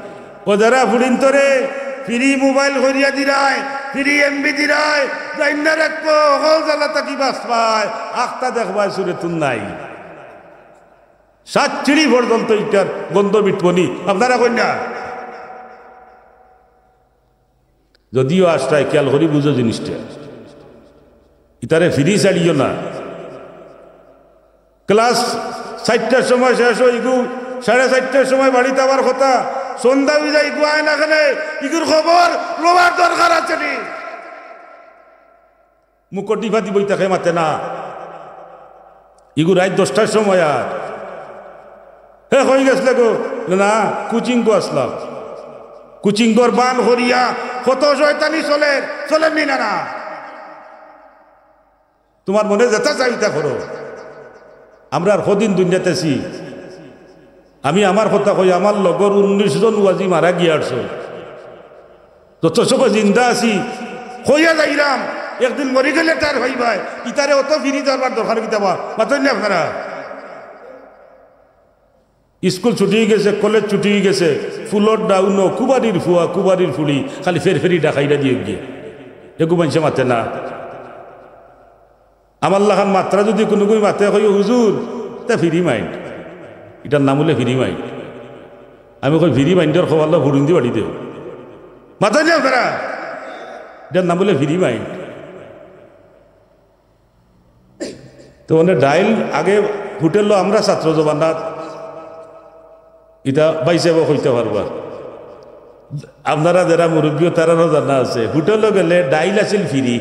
অউ যারা ফুড়িন্তরে ফিরি মোবাইল করিয়া দিরায়, ফিরি এমবি দিরায়, জাইন্না রাখবো, হকল জ্বালা থাকি বাঁচবায়, আখতা দেখবায় সুরেতুন নাই। সাত সিঁড়ি পর্যন্ত ইটার গন্ধ মিটবো নি, আপনারা কইন না? যদিও আস্তায় খেয়াল করি বুঝো জিনিসটা, ইতারে ফিরি ছাড়িও না। ক্লাস চাইরটার সময় শেষ অয়, ইগু সাড়ে চাইরটার সময় বাড়িত আওয়ার কথা, সন্ধ্যা অই যায়, ইগু আয় না কেনে, ইগুর খবর লওয়ার দরকার আছে নি? মুখো টিফা দি বই থাকে, মাতে না। ইগু রাইত দশটার সময় আর হে কই গেছলে গো? না, কোচিংগো আছলাম। কোচিংগর বান করিয়া কত শয়তানি চলের, চলের নি না, না? তুমার মনে যেতা চায় ইতা করো। আমরা আর কদিন দুনিয়াত আছি? আমি আমার কথা কই, আমার লগর উনিশ জন ওয়াজি মারা গিয়া আরছইন। যত সময় জিন্দা আছি, কইয়া যাইরাম, একদিন মরি গেলে টের পাইবায়, ইতারে অত ফিরি ধরবার দরকার কিতা বা? মাতইন না আপনারা? স্কুল ছুটি অই গেছে, কলেজ ছুটি অই গেছে, ফুলর ডাউনো, কুবারির ফুয়া, কুবারির ফুড়ি, খালি ফেরফেরি ডাকাইরা দিও গিয়া। এগু মানষে মাতে না। আমার লাখান মাতরা যুদি কুনুগুই মাতে, কই, "হুজুর, ইতা ফিরি মাইন্ড।" ইটার নাম অইলে ফিরি মাইন্ড। আমি কই, "ফিরি মাইন্ডর খবর লো, হুড়ুন দি বাড়ি দেও।" মাতইন না আপনারা? ইটার নাম অইলে ফিরি মাইন্ড। তো মানে ডাইল আগে হোটেলো আমরা ছাত্র জমানাত, ইতা ভাইসাবও কইতা পারবা। আপনারা যেরা মুরব্বি, তারারও জানা আছে, হোটেলো গেলে ডাইল আছিল ফিরি।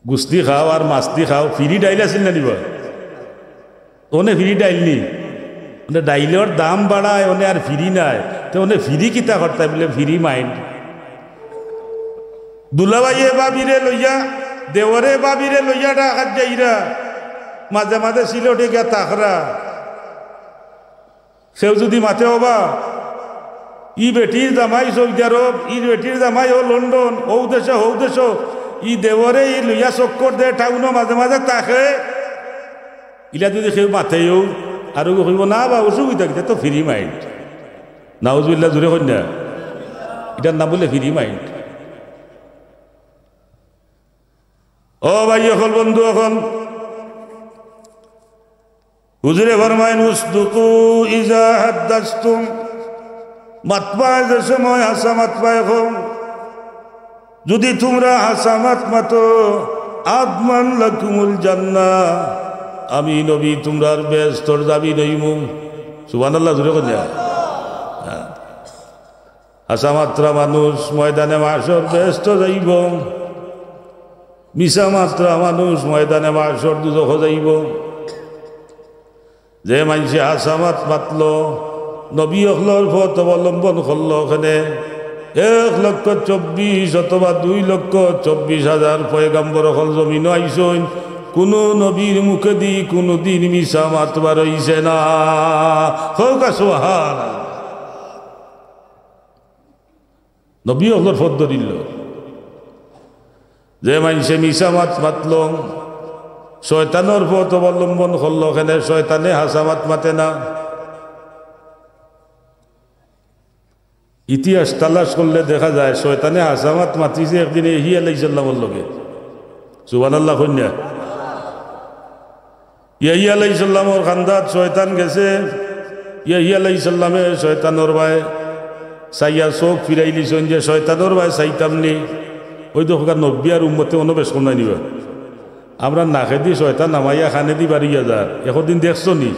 গুস্তি খাও আর মাস্তি খাও, ফিরি ডাইল আছিল না নি বা? অনে ফিরি ডাইল নি? মানে ডাইলর দাম বাড়ায়, অনে আর ফিরি নাই। তে অনে ফিরি কিতা করতায় বুলে ফিরি মাইন্ড। দুলাভাইয়ে ভাবিরে লইয়া, দেওরে ভাবিরে লইয়া ঢাকাত যাইরা, মাঝে মাঝে সিলেটে গিয়া থাকরা। কেউ যুদি মাতে, "ওবা, ই বেটির জামাই সৌদি আরব, ই বেটির জামাই অউ লন্ডন, অউ দেশো, হউ দেশো, ই দেওরে ই লইয়া চক্কর দে, টাউনো মাঝে মাঝে থাকে।" ইলা যুদি কেউ মাতেও, আর অগু কইবো, "না বা, অসুবিধা কিতা, তো ফিরি মাইন্ড।" নাউজুবিল্লাহ, জুরে কইন না। ইটার নাম বুলে ফিরি মাইন্ড। ও ভাই অকল, বন্ধু অকল, হুজুরে ফরমাইন, "উসদুকু ইজা হাদ্দাসতুম।" মাতবায় যে সময় হাছা মাতবায় কও। যুদি তুমরা হাছা মাত মাতো, আদমান লাকুমুল জান্নাহ, আমি নবী তুমরার বেহেস্তর জামিন অইমু। সুবহানাল্লাহ, জুরে কইন না। হ্যাঁ। হাছা মাতরা মানুষ ময়দানে মাশর বেহেস্তো যাইবো, মিছা মাতরা মানুষ ময়দানে মাশর দুজখো যাইবো। যে মানষে হাছা মাত মাতলো, নবী অকলর পথ অবলম্বন করলো, অখানে এক লক্ষ চব্বিশ অথবা দুই লক্ষ চব্বিশ হাজার পয়গাম্বর অকল জমিনো আইছইন, কুনু নবীর মুখেদি কুনুদিন মিছা মাত বার অইছে না। কউক্কা সুবহানাল্লাহ। নবী অকলর পথ ধরিল। যে মানষে মিছা মাত মাতলো, শয়তানর পথ অবলম্বন করলো, অখানে শয়তানে হাছা মাত মাতে না। ইতিহাস তালাশ করলে দেখা যায়, শয়তানে হাছা মাত মাতিছে একদিন ইয়াহিয়া আলাইহিস সালামর লগে। সুবহানাল্লাহ কইন না। ইয়াহিয়া আলাইহিস সালামর কান্দাত শয়তান গেছে। ইয়াহিয়া আলাইহিস সালামে শয়তানর বায় চাইয়া চউখ ফিরাইলিছইন যে শয়তানর বায় চাইতাম নি। অউ দেখউক্কা, নবী আর উম্মতে অনো বেশ কম নায় নি বা? আমরার নাকেদি শয়তান হামাইয়া কানেদি বারইয়া যার। একদিন দেখছো নি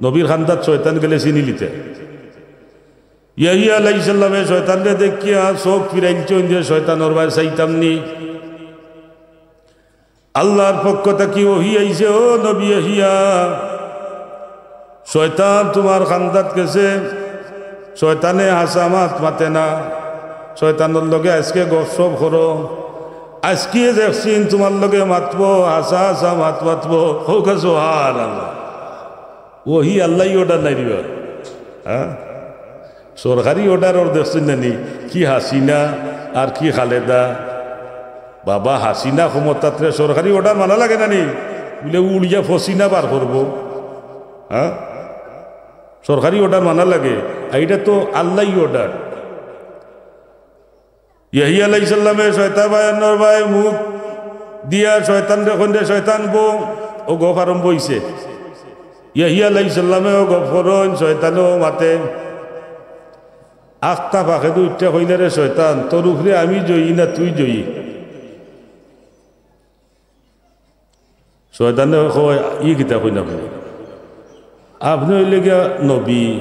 নবীর কান্দাত শয়তান গেলে চিনিলিতা? ইয়াহিয়া আলাইহিস সালামে শয়তানরে দেখিয়া চউখ ফিরাইলছইন যে শয়তানর বায় চাইতাম নি। আল্লার পক্ষ থাকি ওহী আইছে, "ও নবী ইয়াহিয়া, শয়তান তুমার কান্দাত গেছে, শয়তানে হাছা মাত মাতে না, শয়তানর লগে আইজকে গফসফ করো, আইজকে দেখছি তুমার লগে মাতবো, হাছা হাছা মাত মাতবো।" কউক্কা সুবহানাল্লাহ। ওহী, আল্লায় order নায় রে বা। হ্যাঁ? সরকারি order অর দেখছইন না নি? কি হাসিনা আর কি খালেদা। বাবা, হাসিনা ক্ষমতাত রে, সরকারি order মানা লাগে না নি? বুলে উড়িয়া ফসিনা বার করবো। হ্যাঁ? সরকারি order মানা লাগে। আর ইটা তো আল্লায় order। ইয়াহিয়া আলাইহিস সালামে শয়তান বায়ান্নর বায় মুখ দিয়া শয়তানরে কইন, "রে শয়তান বউ, অউ গফ আরম্ভ অইছে।" ইয়াহিয়া আলাইহিস সালামেও গফ করইন, শয়তানেও মাতে। আখতা ফাখেদু উঠিয়া কইলা, "রে শয়তান, তোর উপরে আমি জয়ী না তুই জয়ী?" শয়তানে কয়, "ই কিতা কইন আপনে? আপনে অইলা গিয়া নবী,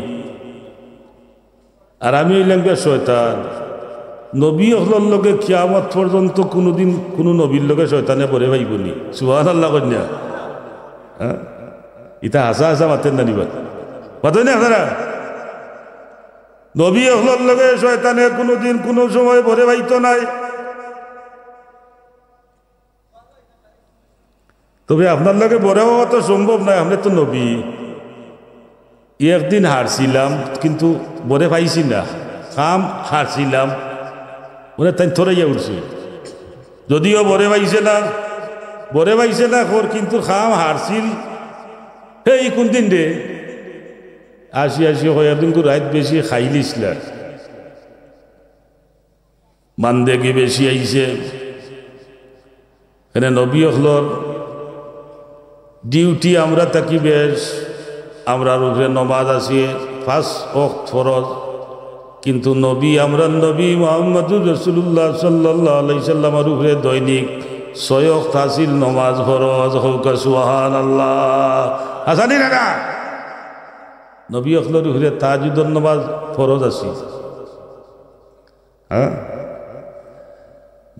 আর আমি অইলাম গিয়া শয়তান। নবী অকলর লগে কিয়ামত পর্যন্ত কুনুদিন কুনু নবীর লগে শয়তানে বরে পাইবো নি?" সুবহানাল্লাহ কইন না? হ্যাঁ? ইতা হাছা হাছা মাতইন না নি বা? মাতইন না আপনারা? নবী অকলর লগে শয়তানে কুনুদিন কুনু সময় বরে পাইতো নায়। তবে আপনার লগে বরে পাওয়া তো সম্ভব নায়, আপনে তো নবী। একদিন হারছিলাম, কিন্তু বরে পাইছি না, কাম হারছিলাম, মানে তাইন থরাইয়া উঠছে। যদিও বরে পাইছে না, বরে পাইছে না কর, কিন্তু কাম হারছিল। হেই, কোন দিন রে? আসি আসি কয়, "একদিন কু রাইত বেশি খাইলিছলা।" মান্দেগি বেশি আইছে। এনে নবী অকলর duty আমরা থাকি বেশ, আমরার উপরে নমাজ আছে পাঁচ ওয়াক্ত ফরজ, কিন্তু নবী, আমরার নবী মুহাম্মাদুর রাসূলুল্লাহ সাল্লাল্লাহু আলাইহি সাল্লামর উপরে দৈনিক ছয় ওয়াক্ত আছিল নমাজ ফরজ। কউক্কা সুবহানাল্লাহ। হাছা নি না? নবী অকলর উপরে তাহাজ্জুদর নমাজ ফরজ আছে। হ্যাঁ?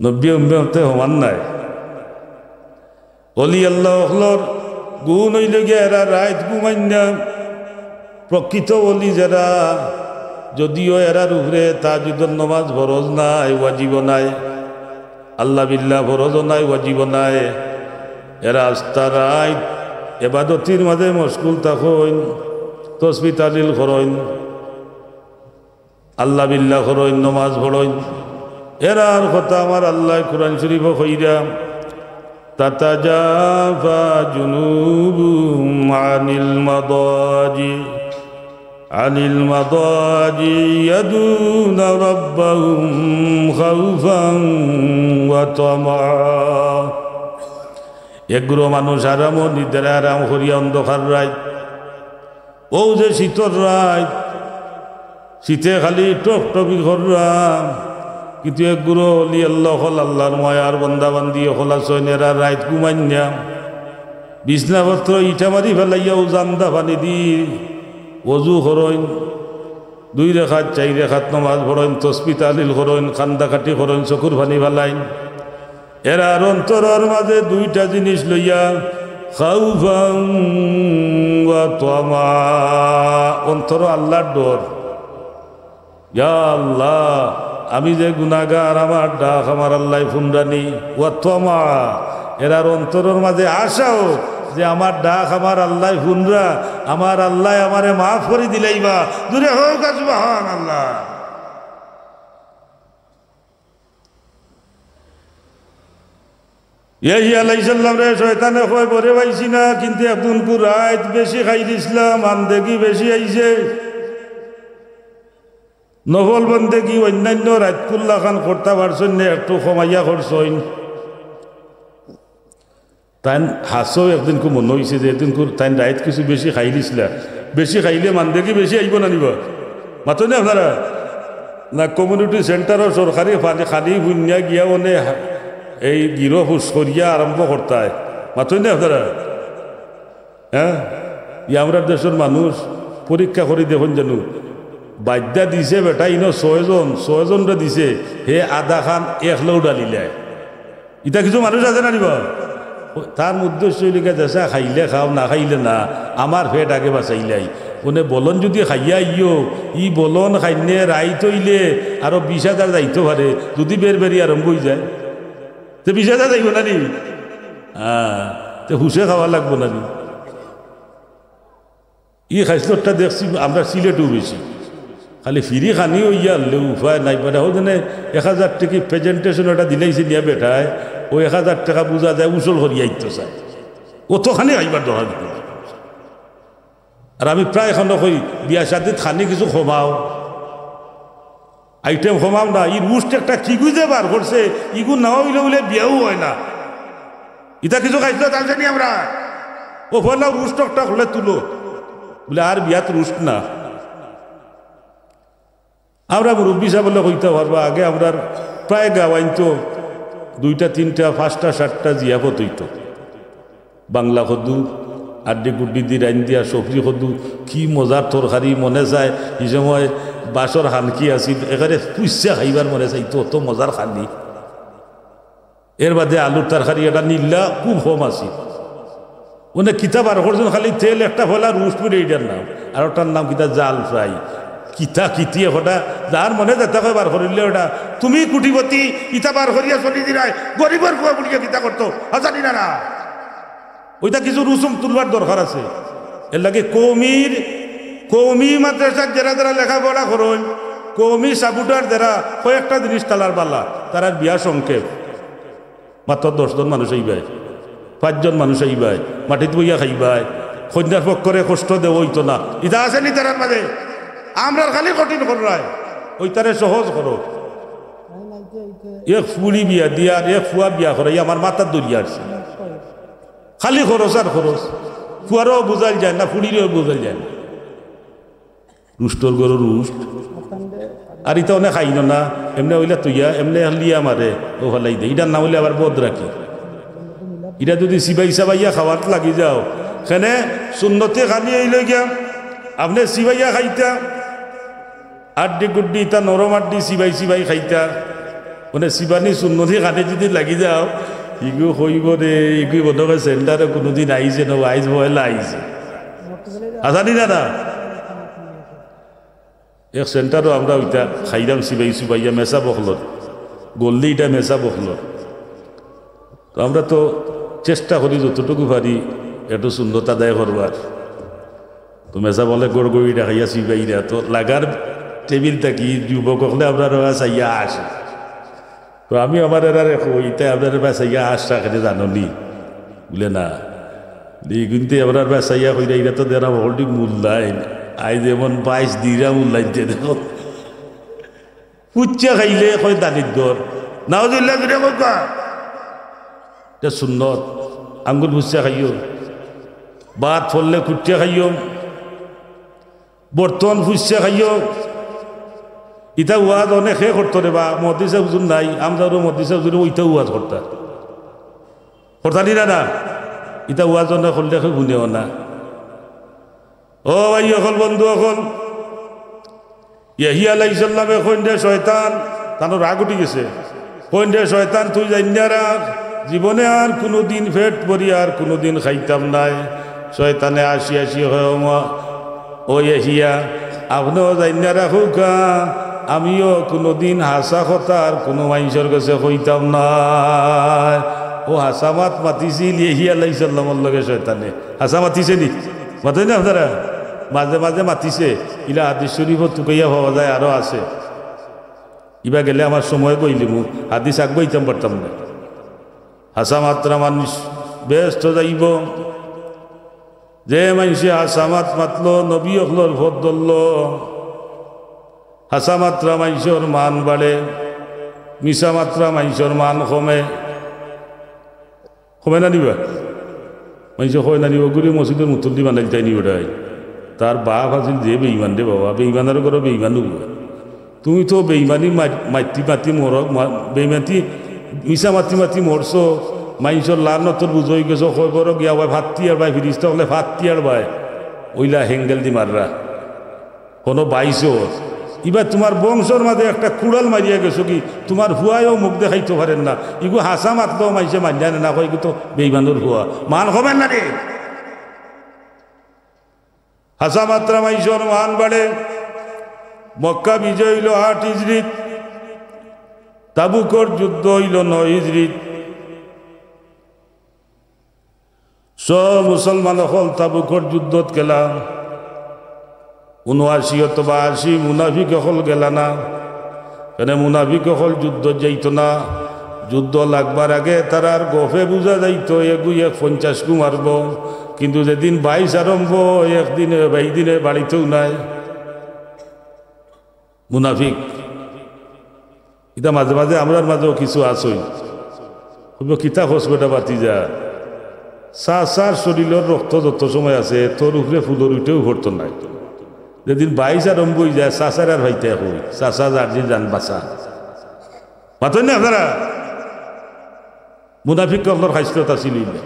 নবী উম্মতে সমান নায়। অলি আল্লাহ অকলর গুণ অইলো গিয়া এরা রাইত ঘুমাইন না। প্রকৃত অলি যেরা, যদিও এরার উপরে তাহাজ্জুদর নমাজ ফরজ নাই, ওয়াজিবও নাই, আল্লাহ বিল্লাহ ফরজও নাই, ওয়াজিবও নাই, এরা আস্তা রাইত এবাদতির মাঝে মশগুল থাকইন, তসবি তাহলিল করইন, আল্লাহ বিল্লাহ করইন, নমাজ পড়ইন। এরার কথা আমার আল্লায় কুরআন শরীফো কইরা, "তাতাজাফা জুনুবুহুম আনিল মাদাজি, আনিল মাদাজি ইয়াদুনা রাব্বাহুম খাউফান ওয়া তামা।" এগুলো মানুষ আরামো নিদ্রা আরাম করিয়া অন্ধকার রাইত, অউ যে শীতর রাইত, শীতে খালি টপটপি কররা, কিন্তু এগুলো অলি আল্লাহ অকল, আল্লাহর মায়ার বান্দা বান্দি অকল আছইন, এরা রাইত ঘুমাইন না, বিছনাপত্র ইটা মারি ফালাইয়া অউ জান্দা পানি দি অজু করইন, দুই রেখাত চাইর রেখাত নমাজ পড়ইন, তসবি তাহলিল করইন, কান্দা কাটি করইন, চকুর পানি ফালাইন। এরার অন্তরর মাঝে দুইটা জিনিস লইয়া, খাউফান ওয়া তামা, অন্তরো আল্লাহর ডর। ইয়া আল্লাহ, আমি যে গুনাগার, আমার ডাক আমার আল্লায় হুনরা নি, ওয়া তামা, এরার অন্তরর মাঝে আশাও যে আমার ডাক আমার আল্লায় হুনরা, আমার আল্লায় আমারে মাফ করি দিলাইবা। জুরে কউক্কা সুবহানাল্লাহ। ইয়াহিয়া আলাইহিস সালামরে শয়তানে কয়, "বরে পাইছি না, কিন্তু একদিন কু রাইত বেশি খাইলিছলা, মান্দেগি বেশি আইছে। নফল বন্দেগি অইন্যান্য রাইতকুর লাখান করতা পারছইন না, একটু কমাইয়া করছইন।" তাইন হাছাউ একদিন কু মনো অইছে যে একদিন কু তাইন রাইত কিছু বেশি খাইলিছলা। বেশি খাইলে মান্দেগি বেশি আইবো না নি বা? মাতইন না আপনারা? না, community centreও সরকারি পানি খানি হুনিয়া গিয়া অনে এই গিরো হুশ করিয়া আরম্ভ করতায়। মাতইন না আপনারা? হ্যাঁ? ই আমরার দেশর মানুষ পরীক্ষা করি দেখইন জানু। বাদ্দা দিছে বেটা ইনো ছয়জন, ছয়জনরে দিছে, হে আধাখান একলাউ ঢালিলায়। ইতা কিছু মানুষ আছে না নি বা? তার উদ্দেশ্য অইলো গিয়া, "যেছা খাইলে খাও, না খাইলে না, আমার পেট আগে বাঁচাইলাই।" অনে বলন যুদি খাইয়া আইও, ই বলন খাইন্নে রাইত অইলে আরো বিশ হাজার যাইতো পারে, যুদি বেরবেরি আরম্ভ অইযায়, তে বিশ হাজার যাইবো না নি? হ্যাঁ, তে হুশে খাওয়া লাগবো না নি? ই খাইছলতটা দেখছি আমরা সিলেটও বেশি। খালি ফিরি খানি অইয়া আনলে উপায় নাই। বেটা, অউ দিনে এক হাজার টেকি presentation একটা দিলাইছে নিয়া বেটায়, অউ এক হাজার টেকা বুঝা যায় উসল করিয়া আইতো চায়। অতখানি খাইবার দরকার নাই। আর আমি প্রায় খানো কই, বিয়া শাদিত খানি কিছু কমাও। Item কমাও না, ই roast একটা কিগু যে বার করছে, ইগু না অইলে বুলে বিয়াও অয় না। ইতা কিছু খাইছলা তালছে নি আমরা? অউ পয়লা roast একটা খুলে তুলো। বুলে, "আর বিয়াত রুষ্ট না।" আমরা মুরব্বি সাব অকলে কইতা পারবা, আগে আমরার প্রায় গাওয়াইন তো দুইটা, তিনটা, পাঁচটা, সাতটা জিয়াফত অইতো। বাংলা কদু, আড্ডি গুড্ডি দি রাইন্দিয়া, সবজি কদু, কি মজার তরকারি মনে চায়। ই সময় বাঁশর হানকি আছিল, একেবারে পুইচ্ছা খাইবার মনে চাইতো, অত মজার খানি। এর বাদে আলুর তরকারি, এটা নিল্লা খুব কম আছিল। অনে কিতা বার করছইন, খালি তেল, একটা ফলা, রুষ্ট করি, ইটার নাম। আর ওটার নাম কিতা, জাল ফ্রাই। কিতা কিতি একটা, যার মনে যেটা কয় বার করিলে ওটা। তুমি কুটিপতি, ইতা বার করিয়া চলি দিরায়, গরিবর পুয়া বুলিয়া কিতা করতো, হাজানি না না। ওইটা কিছু রুসুম তুলবার দরকার আছে। এর লাগি কওমির, কওমি মাদ্রাসাত যেরা যেরা লেখাপড়া করইন, কওমি সাপোর্টার যেরা, কয়েকটা জিনিস তালার বালা, তারার বিয়া সংক্ষেপ। মাত্র দশ জন মানুষ আইবায়, পাঁচজন মানুষ আইবায়, মাটিত বইয়া খাইবায়, কইন্যার পক্ষরে কষ্ট দেওয়া অইতো না। ইতা আছে নি তারার মাঝে? আমরার খালি কঠিন কররায়, ওইটারে সহজ করো। এক ফুড়ি বিয়া দিয়া আর এক ফুয়া বিয়া করাই আমার মাথাত দরিয়া আসছে। খালি খরচ আর খরচ। ফুয়ারও বুঝাইল যায় না, ফুড়িরও বুঝাইল যায় না। রুষ্টর ঘরো রুষ্ট। আর ইতা অনেক খাইন না, এমনে অইলা তইয়া, এমনে লিয়া মারে, ও ফালাই দে। ইটার নাম অইলে আবার বদ রাখি। ইটা যদি চিবাই চাবাইয়া খাওয়াত লাগি যাও, কেনে সুন্নতি খানি অইল গিয়া, আপনে চিবাইয়া খাইতা, আড্ডি গুড্ডি, ইতা নরম আড্ডি চিবাই চিবাই খাইতা, মানে চিবানি সুন্নতি খানি যদি লাগি যাও, ইগু কইব রে, ইগু মনে হয় সেন্টারো কোনোদিন আইছে না, আইজ পয়লা আইছে। হাছা নি না না? এক সেন্টারো আমরা ওইটা খাইলাম চিবাই চিবাইয়া মেসাব অকলর, গল্লি ইটা মেসাব অকলর। তো আমরা তো চেষ্টা করি যতটুকু পারি একটু সুন্নত আদায় করবার। তো মেসাব অকলে গড়গড়ি ডাকাইয়া চিবাইরা, তো লাগার টেবিল থাকি যুবক অকলে আমরার বায় চাইয়া আসে। তো আমি আমার এরারে কই, "ইতায় আমরার বায় চাইয়া আসরা কেনে জানো নি?" বুলে, "না।" বুলে, "ইগুইন্তে আমরার বায় চাইয়া কইরা, ইরা তো দেখরাম হকলটি মূল লাইন, আইজ এমন বাইশ দিরা মূল লাইন দে দেখো।" ফুচ্চা খাইলে কয় দানির দর। নাউজুবিল্লাহ, জুরে কউক্কা। ইটা সুন্নত। আঙ্গুল ফুচ্চা খাইও। ভাত পড়লে কুট্টা খাইও। বর্তন ফুচ্চা খাইও। ইতা ওয়াজ অনেকে করতো রে বা, মদিসা হুজুর নাই, আমরারও মদিসা হুজুরে ওইটা ওয়াজ করতা। করতা নি না না? ইতা ওয়াজ অনেক করলে কেউ হুনেও না। ও ভাই অকল, বন্ধু অকল, ইয়াহিয়া আলাইহিস সালামে কইন দে শয়তান, তানর রাগ উঠি গেছে। কইন দে শয়তান, তুই জানিয়া রাখ, জীবনে আর কুনুদিন পেট ভরি আর কুনুদিন খাইতাম নায়। শয়তানে আসি আসি কয়, "ও মা, ও ইয়াহিয়া, আপনেও জানিয়া রাখউক্কা, আমিও কুনুদিন হাছা কথা আর কুনু মাইনষর গেছে কইতাম নায়।" ও হাছা মাত মাতিছিল ইয়াহিয়া আলাইহিস সালামর লগে শয়তানে। হাছা মাতিছে নি? মাতইন না আপনারা? মাঝে মাঝে মাতিছে। ইলা হাদিস শরিফো তুকাইয়া পাওয়া যায়, আরো আছে। ইবা গেলে আমার সময় কইলিমু, হাদিস আগুয়াইতাম পারতাম না। হাছা মাতরা মানুষ বেহেস্তো যাইবো। যে মাইনষে হাছা মাত মাতলো, নবী অকলর পথ ধরলো, হাছা মাতরা মাইনষর মান বাড়ে, মিছা মাতরা মাইনষর মান কমে। কমে না নি বা? মাইনষে কয় না নি, "অগুরে মসজিদর মুতল্লি বানাইলতায় নি বেটায়।" তার বাপ আছিল যে বেইমান রে বাবা, বেইমানর ঘরো বেইমান অইবো। তুমি তো বেইমানি মা-, মাতি মাতি মরো, মা-, বেইমাতি মিছা মাতি মাতি মরছো, মাইনষর লানতর বুঝ অইগেছো, কবরো গিয়া বায় ফাত্তি আর বায়, ফিরিস্তা অকলে ফাত্তি আর বায়, অইলা হেঙ্গেল দি মাররা। হনো বাইশর। ইবা তুমার বংশর মাঝে একটা কুড়াল মারিয়া গেছো কি, তুমার ফুয়ায়ও মুখ দেখাইতো পারের না। ইগু হাছা মাতলেও মাইনষে মানিয়া নেয় না, কয়, "ইগু তো বেইমানর ফুয়া।" মান কমের না রে? হাছা মাতরা মাইনষর মান বাড়ে। মক্কা বিজয় অইলো আট হিজরিত, তাবুকর যুদ্ধ অইলো নয় হিজরিত। সব মুসলমান অকল তাবুকর যুদ্ধত গেলা, ঊনআশি অথবা আশি মুনাফিক অকল গেলা না। কেনে মুনাফিক অকল যুদ্ধত যাইতো না। যুদ্ধ লাগবার আগে তারার গফে বুঝা যাইতো, এগু এক পঞ্চাশ গু মারবো। কিন্তু যেদিন বাইশ আরম্ভ, একদিনে বাইশ দিনে বাড়িতেও নাই। মুনাফিক। ইতা মাঝে মাঝে আমরার মাঝেও কিছু আছইন। কইবো, "কিতা কস বেটা ভাতিজা? চাচার শরীলর রক্ত যত সময় আছে, তোর উপরে ফুলর উঠেও পড়তো নায়। যেদিন বাইশ আরম্ভ অইযায়, চাচার আর পাইতায় কই, চাচা যার যে যান বাঁচা। মাতইন না আপনারা? মুনাফিক অকলর খাইছলত আছিল ইলা।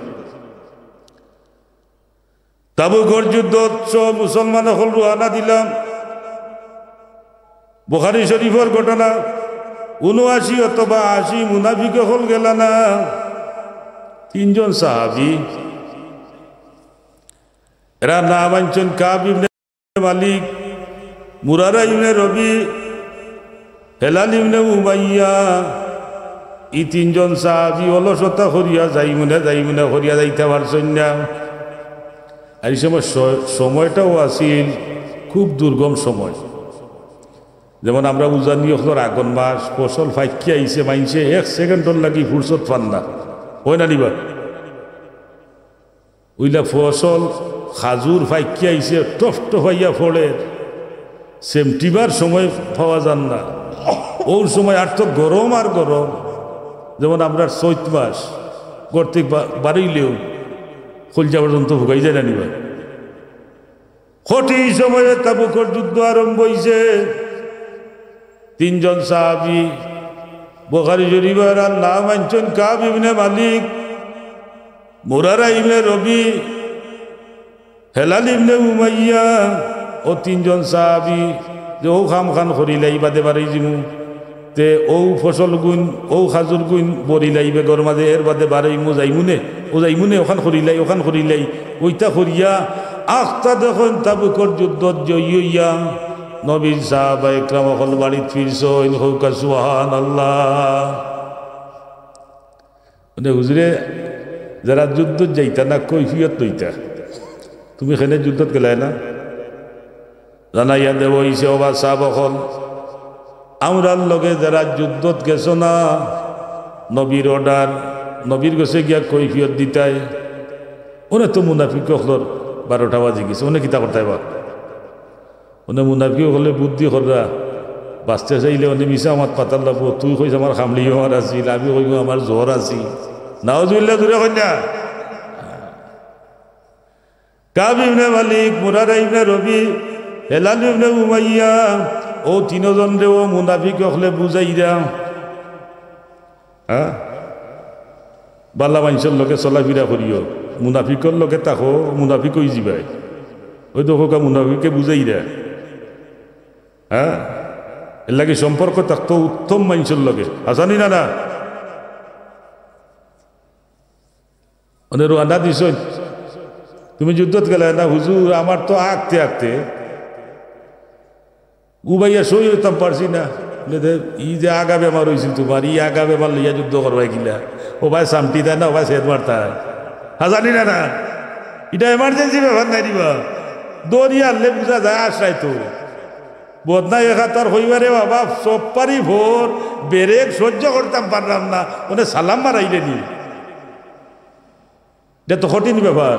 তাবুকর যুদ্ধত সব মুসলমান অকল রওয়ানা দিলা। বুখারী শরীফর ঘটনা, ঊনআশি অথবা আশি মুনাফিক অকল গেলা না। তিনজন সাহাবী, এরার নাম আনছইন কাব ইবনে মালিক, মুরারা ইবনে রবি, হেলাল ইবনে উমাইয়া। ই তিনজন সাহাবী অলসতা করিয়া যাইমুনে, যাইমুনে করিয়া যাইতা পারছইন না। আর ই সময় স-, সময়টাও আছিল খুব দুর্গম সময়। যেমন আমরা উজানি অকলর আগন মাস, ফসল ফাকিয়া আইছে, মাইনষে এক সেকেন্ডর লাগি ফুরসত পার না, অয় না নি বা? অইলা ফসল, খাজুর ফাকিয়া আইছে, টফটফাইয়া পড়ের, সেমটিবার সময় পাওয়া যার না। অউ সময় আর তো গরম আর গরম, যেমন আমরার চৈত মাস, ঘর থাকি বা-, বারইলেও কইলজা পর্যন্ত হুকাই যায় না নি বা? কঠিন সময়ে তাবুকর যুদ্ধ আরম্ভ অইছে। তিনজন সাহাবী, বুখারী শরীফর, আর নাম আনছইন কাব ইবনে মালিক, মুরারা ইবনে রবি, হেলাল ইবনে উমাইয়া, অউ তিনজন সাহাবী যে অউ কামখান করিলাই বাদে বারই যিমু। তে অউ ফসলগুইন, অউ খাজুরগুইন বরিলাই বেগর মাজে, এর বাদে বারইমু যাইমুনে, অউ যাইমুনে, অখান করিলাই, অখান করিলাই, অইতা করিয়া আখতা দেখইন তাবুকর যুদ্ধত জয়ী অইয়া নবীর সাহাবা একরাম অকল বাড়িত ফিরছইন, কউক্কা সুবহানাল্লাহ। মানে, হুজুরে, যারা যুদ্ধত যাইতা না, কৈফিয়ত লইতা। তুমি কেনে যুদ্ধত গেলায় না? জানাইয়া দেওয়া অইছে, ওবা সাব অকল, আমরার লগে যারা যুদ্ধত গেছো না, নবীর অর্ডার, নবীর গেছে গিয়া কৈফিয়ত দিতায়। অনে তো মুনাফিক অকলর বারোটা বাজি গেছে, অনে কিতা করতায় বা? অনে মুনাফিক অকলে বুদ্ধি কররা, বাঁচতে চাইলে অনে মিছা মাত মাতার লাগবো। তুই কইস আমার কামড়ি বেমার আছিল, আমি কইমু আমার জ্বর আছিল। নাউজুবিল্লাহ, জুরে কইন না। কাব ইবনে মালিক, মুরারা ইবনে রবি, হেলাল ইবনে উমাইয়া, অউ তিনজনরে অউ মুনাফিক অকলে বুঝাইরা। হ্যাঁ? বালা মানষর লগে চলাফিরা করিও, মুনাফিকর লগে থাকো, মুনাফিক অইযিবায়। অউ দেখউক্কা মুনাফিকে বুঝাইরা। হ্যাঁ? এরলাগি সম্পর্ক থাকতো উত্তম মানষর লগে। হাছা নি না, না? অনে রওয়ানা দিছইন। তুমি যুদ্ধত গেলায় না? হুজুর, আমার তো আগতে আগতে উবাইয়া সই অইতাম পারছি না। বলে, "দে, ই যে আগা বেমার অইছিল তুমার, ই আগা বেমার লইয়া যুদ্ধ করবায় কিলা? ওবায় সামটি দেয় না, ওবায় সেদ মারতায়।" হাছা নি না, না? ইটা emergency ব্যাপার নায় নি বা। দরিয়া আনলে বুঝা যায় আশ্রয় তো। বদনা একাতার কইবারে বাবা, সব পারি ভোর, বেরেক সহ্য করতাম পারলাম না, অনে সালাম মারাইলে নি। ইটা তো কঠিন ব্যাপার।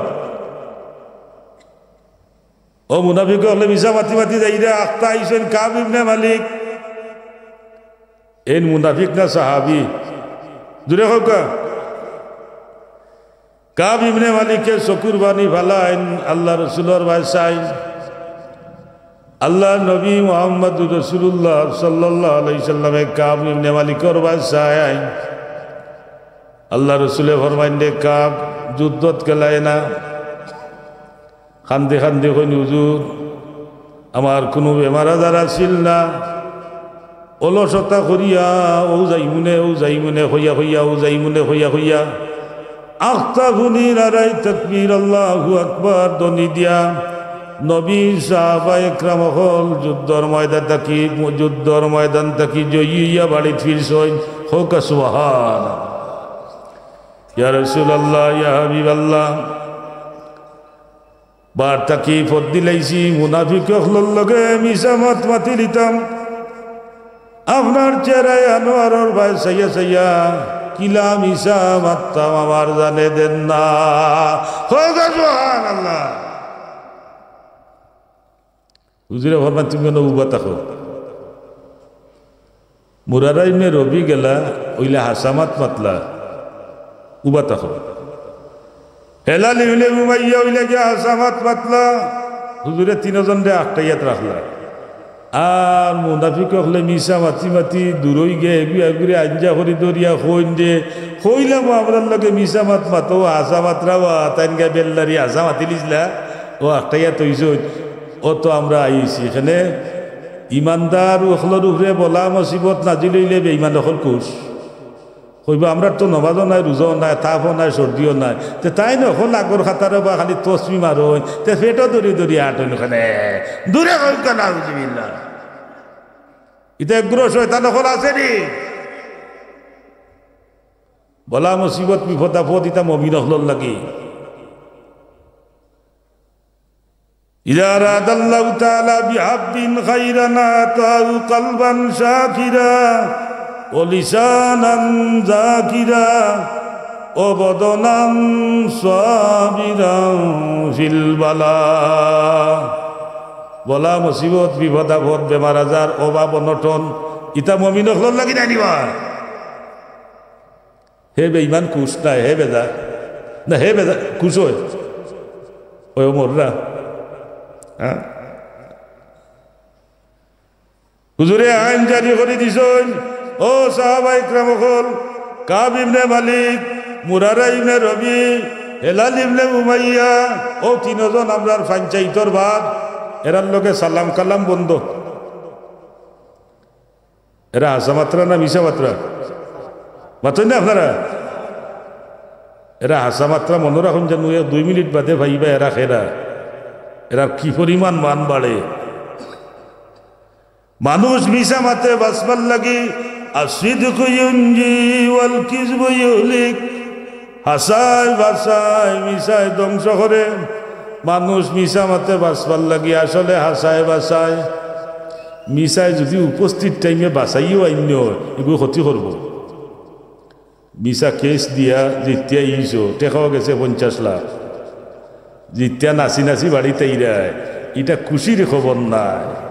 অউ মুনাফিক অকলে মিছা মাতি মাতি যাইরা, আখতা আইছইন কাব ইবনে মালিক। এইন মুনাফিক না সাহাবি? জুরে কউক্কা। কাব ইবনে মালিকে চকুর পানি ফালাইন, আল্লার রসুলর বায় চাইন। আল্লার নবী মুহাম্মাদুর রাসূলুল্লাহ সাল্লাল্লাহু আলাইহি সাল্লামে কাব ইবনে মালিকর বায় চাইন। আল্লার রসুলে ফরমাইন, "রে কাব, যুদ্ধত গেলায় না?" কান্দি কান্দি কইন, "হুজুর, আমার কুনু বেমার আজার আছিল না, অলসতা করিয়া অউ যাইমুনে, অউ যাইমুনে কইয়া কইয়া, অউ যাইমুনে কইয়া কইয়া।" আখতা হুনি নারায়ে তাকবীর, আল্লাহু আকবার ধ্বনি দিয়া নবী, সাহাবা একরাম অকল যুদ্ধর ময়দান থাকি, যুদ্ধর ময়দান থাকি জয়ী অইয়া বাড়িত ফিরছইন। কউক্কা সুবহানাল্লাহ। ইয়া রাসূলুল্লাহ, ইয়া হাবিবাল্লাহ, বার থাকি পথ দিলাইছি, মুনাফিক অকলর লগে মিছা মাত মাতিলিতাম। আপনার চেহারায় আনোয়ারর বায় চাইয়া চাইয়া কিলা মিছা মাততাম, আমার জানে দেন না। কউক্কা সুবহানাল্লাহ। হুজুরে ফরমাইন, "তুমি অনো উবা থাকো।" মুরারা ইবনে রবি গেলা, অইলা হাছা মাত মাতলা, উবা থাকো। হেলাল ইবনে উমাইয়া অইলা গিয়া হাছা মাত মাতলা, হুজুরে তিনজনরে আটকাইয়া রাখলা। আর মুনাফিক অকলে মিছা মাতি মাতি দূরই গিয়া এগু এগুরে আঞ্জা করি ধরিয়া কইন যে, "কইলাম আমরার লগে মিছা মাত মাতো, হাছা মাতরাও, তাইন গিয়া বেল্লারি হাছা মাতিলিছলা, অউ আটকাইয়া থইছইন, অউ তো আমরা আইছি।" কেনে ইমানদার অকলর উপরে বলা মুসিবত নাজিল অইলে বেইমান অকল খুশ। কইবা, "আমরার তো নমাজও নাই, রুজাও নাই, তাপও নাই, সর্দিও নাই।" তে তাইন অকল আগর কাতারো বা খালি তসবি মারইন, তে পেটো ধরি ধরি আটইন কেনে। দূরে কউক্কা, নাউজুবিল্লাহ। ইতা এগুরে শয়তান অকল আছে নি? বলা মুসিবত বিপদ আপদ ইতা মুমিন অকলর লাগি। إذا أراد الله تعالى بعبد خيرا أعطاه قلبا شاكرا ولسانا ذاكرا وبدنا صابرا في البلاء। বলা মুসিবত, বিপদ আপদ, বেমার আজার, অভাব অনটন, ইতা মুমিন অকলর লাগি নায় নি বা? হে বেইমান খুশ নায়, হে বেজার না, হে বেজার খুশ অয়। অউ মররা। হ্যাঁ? হুজুরে আইন জারি করি দিছইন, ও সাহাবা ইকরাম অকল, কাব ইবনে মালিক, মুরারা ইবনে রবি, হেলাল ইবনে উমাইয়া, অউ তিনজন আমরার পঞ্চাইতর বাদ, এরার লগে সালাম কালাম বন্ধ। এরা হাছা মাতরা না মিছা মাতরা? মাতইন না আপনারা? এরা হাছা মাতরা, মনো রাখইন যেন, এক দুই মিনিট বাদে পাইবা এরা কেরা, এরার কি পরিমাণ মান বাড়ে। মানুষ মিছা মাতে বাঁচবার লাগি, الصدق ينجي والكذب يهلك। হাছায় বাঁচায়, মিছায় ধ্বংস করে। মানুষ মিছা মাতে বাঁচবার লাগি আসলে হাছায় বাঁচায়। মিছায় যুদি উপস্থিত টাইমে বাঁচাইও আইন্য, এগু ক্ষতি করবো। মিছা কেস দিয়া জিতিয়া ইছো, টেকাও গেছে পঞ্চাশ লাখ। জিতিয়া নাচি নাচি বাড়িত আইরায়, ইটা খুশির খবর নায়।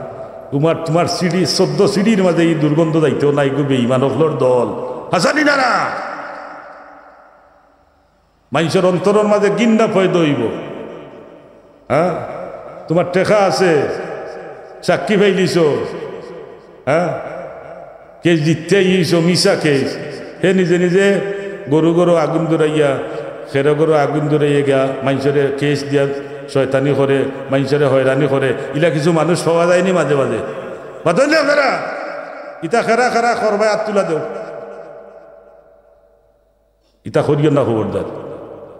তুমার, তুমার সিঁড়ি, চোদ্দ সিঁড়ির মাঝে ই দুর্গন্ধ যাইতো নায় গো, বেইমান অকলর দল। হাছা নি না না? মাইনষর অন্তরর মাঝে ঘিন্না পয়দা অইবো। হ্যাঁ, তুমার টেকা আছে, সাক্ষী পাইলিছো, হ্যাঁ, কেস জিতিয়া ইছো, মিছা কেস। হে নিজে নিজে গরু গরু আগুন ধরাইয়া, খেরো গরু আগুন ধরাইয়া গিয়া মাইনষরে কেস দিয়া শয়তানি করে, মাইনষরে হয়রানি করে। ইলা কিছু মানুষ পাওয়া যায়নি মাঝে মাঝে? মাতইন না আপনারা? ইতা খেরা খেরা করবায় আত তুলা দেও। ইতা করিও না খবরদার।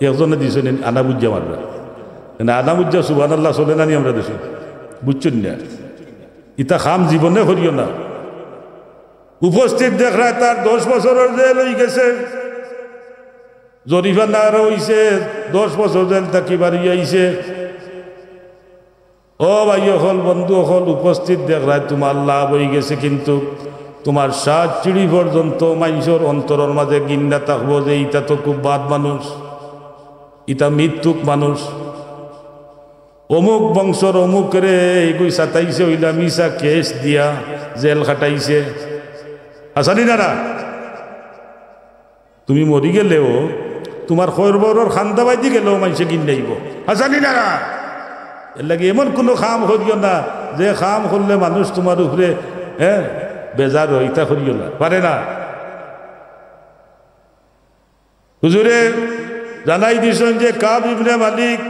একজনে দিছইন আনা বুঝা মাররা। মানে আনা বুঝা সুবহানাল্লাহ চলে না নি আমরা দেশো? বুঝছইন না? ইতা কাম জীবনে করিও না। উপস্থিত দেখরায় তার দশ বছরর জেল অইগেছে, জরিমানা আরো অইছে, দশ বছর জেল থাকি বারইয়া আইছে। ও ভাই অকল, বন্ধু অকল, উপস্থিত দেখরায় তুমার লাভ অইগেছে, কিন্তু তুমার সাত সিঁড়ি পর্যন্ত মাইনষর অন্তরর মাঝে ঘিন্না থাকবো যে ইটা তো খুব বাদ মানুষ, ইটা মিথ্যুক মানুষ, অমুক বংশর অমুকরে এগুই সাতাইছে, অইলা মিছা কেস দিয়া জেল খাটাইছে। হাছা নি না না? তুমি মরি গেলেও, তুমার কবরর কান্দা বায়দি গেলেও মাইনষে ঘিন্নাইবো। হাছা নি না না? এরলাগি এমন কুনু কাম করিও না, যে কাম করলে মানুষ তুমার উপরে, হ্যাঁ, বেজার অয়, ইতা করিও না, পারে না। হুজুরে জানাই দিছইন যে কাব ইবনে মালিক,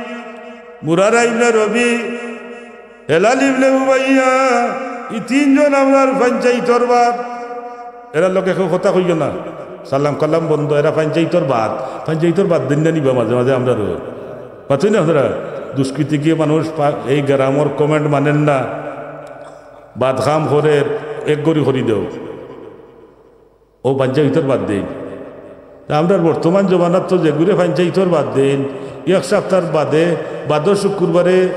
মুরারা ইবনে রবি, হেলাল ইবনে উমাইয়া, ই তিনজন আমরার পঞ্চাইতর বাদ। এরার লগে কেউ কথা কইও না, সালাম কালাম বন্ধ। এরা পঞ্চাইতর বাদ, পঞ্চাইতর বাদ দিন না নি বা মাঝে মাঝে আমরারও। মাতইন না আপনারা? দুষ্কৃতিকে মানুষ পা-, এই গ্রামর comment মানইন না, বাদ কাম করের, এক গড়ি করি দেও। অউ পঞ্চাইতর বাদ দেইন। তে আমরার বর্তমান জমানাত তো যেগুরে পঞ্চাইতর বাদ দেইন, এক সাপ্তার বাদে, বাদর শুক্রবারে,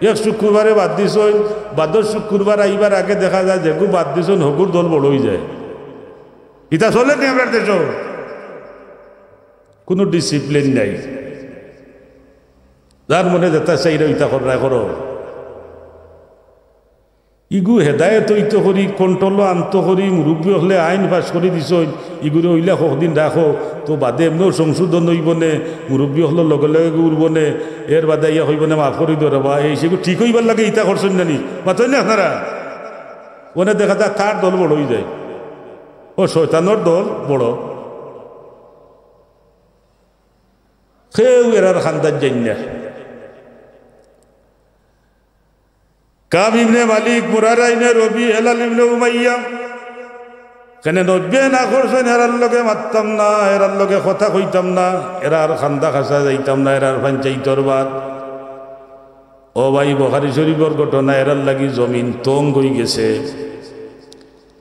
এক শুক্রবারে বাদ দিছইন, বাদর শুক্রবার আইবার আগে দেখা যায় যেগু বাদ দিছইন, হগুর দল বড় অইযায়। ইতা চলে নি আমরার দেশো? কুনু discipline নাই। যার মনে যেতা চাইরা ইতা কররায় করো। ইগু হেদায়েত অইতো করি, কন্ট্রোলো আনতো করি, মুরব্বি অকলে আইন পাস করি দিছইন, ইগুরে অইলা কতদিন রাখো, তো বাদে এমনেও সংশোধন অইবো নে, মুরব্বি অকলর লগে লগে উঠবো নে, এর বাদে ইয়া কইবো নে, "মাফ করি দেও রে বা", এই সেগু ঠিক অইবার লাগি ইতা করছইন না নি? মাতইন না আপনারা? অনে দেখা যায় তার দল বড় অইযায়, ও শয়তানর দল বড়। কেউ এরার কান্দাত যাইন না। কাব ইবনে মালিক, মুরারা ইবনে রবি, হেলাল ইবনে উমাইয়া, কেনে নবীয়ে না করছইন, এরার লগে মাততাম না, এরার লগে কথা কইতাম না, এরার কান্দা কাছা যাইতাম না, এরার পঞ্চাইতর বাদ। ও ভাই, বুখারী শরীফর ঘটনা, এরার লাগি জমিন তঙ্গ অইগেছে।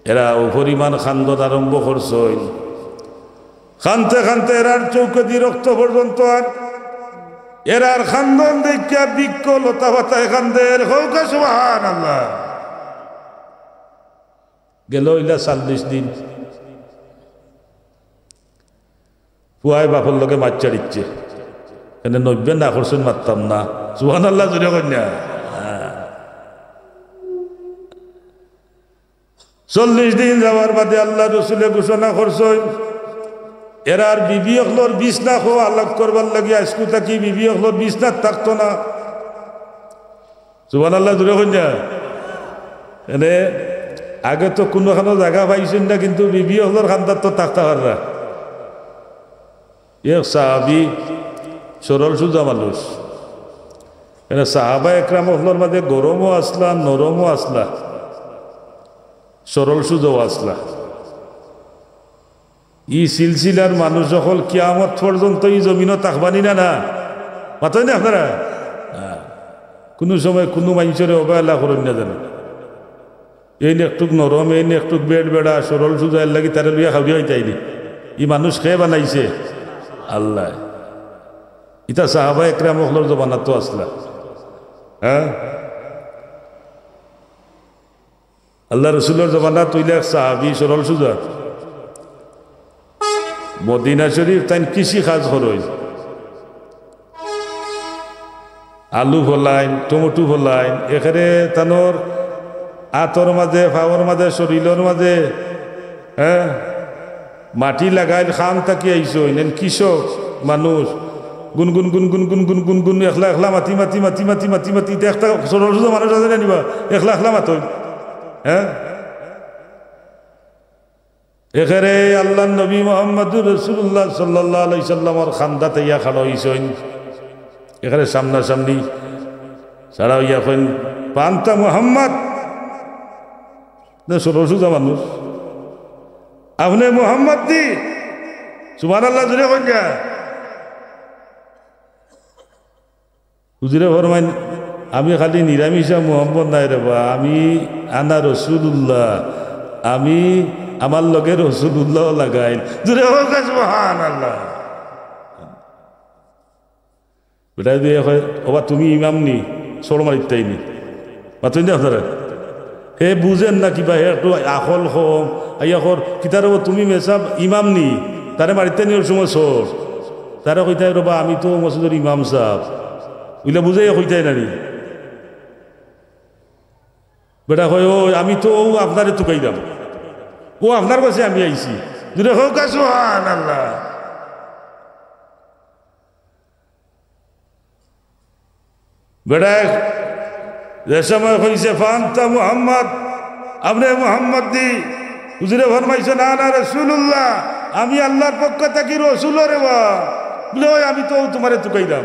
এরা অউ পরিমাণ কান্দন আরম্ভ করছইন। কানতে কানতে এরার চউখেদি রক্ত পর্যন্ত আর এরার কান্দন দেখিয়া বৃক্ষ লতা পাতায় কান্দের। কউক্কা সুবহানাল্লাহ। গেল অইলা চল্লিশ দিন, পুয়ায় বাপর লগে মাত ছাড়িছে। কেনে নবীয়ে না করছইন মাততাম না। সুবহানাল্লাহ, জোরে কইন না। চল্লিশ দিন যাওয়ার বাদে আল্লার রসুলে ঘোষণা করছইন, এরার বিবি অকলর বিছনা খোয়া আলাগ করবার লাগি আইজকু থাকি বিবি অকলর বিছনাত থাকতো না। সুবহানাল্লাহ, জোরে কইন না। এনে আগে তো কুনুখানো জাগা পাইছইন না, কিন্তু বিবি অকলর কান্দাত তো থাকতা পাররা। এক সাহাবী সরল সুজা মানুষ। এনে সাহাবা একরাম অকলর মাঝে গরমও আছলা, নরমও আছলা, সরল সুজাও আছলা। ই সিলসিলার মানুষ অকল কিয়ামত পর্যন্ত ই জমিনো থাকবা নি না, না? মাতইন না আপনারা? না। কুনু সময় কুনু মানষরে অবহেলা করইন না যেন। এইন একটুক নরম, এইন একটুক বেড়বেড়া, সরল সুজা, এর লাগি তারে লইয়া খাউরি অইতায় নি। ই মানুষ কে বানাইছে? আল্লায়। ইতা সাহাবা একরাম অকলর জমানাত তো আছলা। হ্যাঁ? আল্লার রসুলর জমানাত অইলা এক সাহাবী সরল সুজা। মদিনা শরীফ তাইন কৃষি কাজ করইন। আলু ফলাইন, টমেটো ফলাইন, একেরে তানর আতর মাঝে, পাওর মাঝে, শরীলর মাঝে, হ্যাঁ, মাটি লাগাইল, খান থাকি আইছইন, এন কৃষক মানুষ। গুন গুন গুন গুন গুন গুন গুন গুন, একলা একলা মাতি মাতি মাতি মাতি মাতি মাতি, ইতা একটা সরল সুজা মানুষ আছে না নি বা? একলা একলা মাতইন, হ্যাঁ? একেরে আল্লার নবী মুহাম্মাদুর রাসূলুল্লাহ সাল্লাল্লাহু আলাইহি সাল্লামর কান্দাত আইয়া খাড়া অইছইন। একেরে সামনাসামনি খাড়া অইয়া কইন, "ফাআনতা মুহাম্মাদ?" না, সরল সুজা মানুষ। "আপনে মুহাম্মদ নি?" সুবহানাল্লাহ, জোরে কইন না। হুজুরে ফরমাইন, "আমি খালি নিরামিষা মুহাম্মদ নায় রে বা, আমি আনা রসুলুল্লাহ, আমি আমার লগে রসুলুল্লাহ লাগাইল।" জোরে কউক্কা সুবহানাল্লাহ। বেটায় দিয়া কয়, "ওবা তুমি ইমাম নি, চড় মারিতায় নি।" মাতইন না আপনারা? হে বুঝের না কিবা, হে একটু আকল কম। আইয়া কর, "কিতা রে বা তুমি মেসাব ইমাম নি?" তারে মারিতায় নি অউ সময় চড়। তারে কইতায়, "রে বা আমি তো মসজিদর ইমাম সাব।" অইলা বুঝাইয়া কইতায় না নি? বেটায় কয়, "ও আমি তো অউ আপনারে তুকাইরাম, অউ আপনার গেছে আমি আইছি।" জোরে কউক্কা সুবহানাল্লাহ। বেটায় যে সময় কইছে, "ফাআনতা মুহাম্মদ, আপনে মুহাম্মদ নি?" হুজুরে ফরমাইছইন, "আনা রাসূলুল্লাহ, আমি আল্লার পক্ষ থাকি রসুল রে বা।" বলে, "ওই আমি তো তুমারে তুকাইরাম।"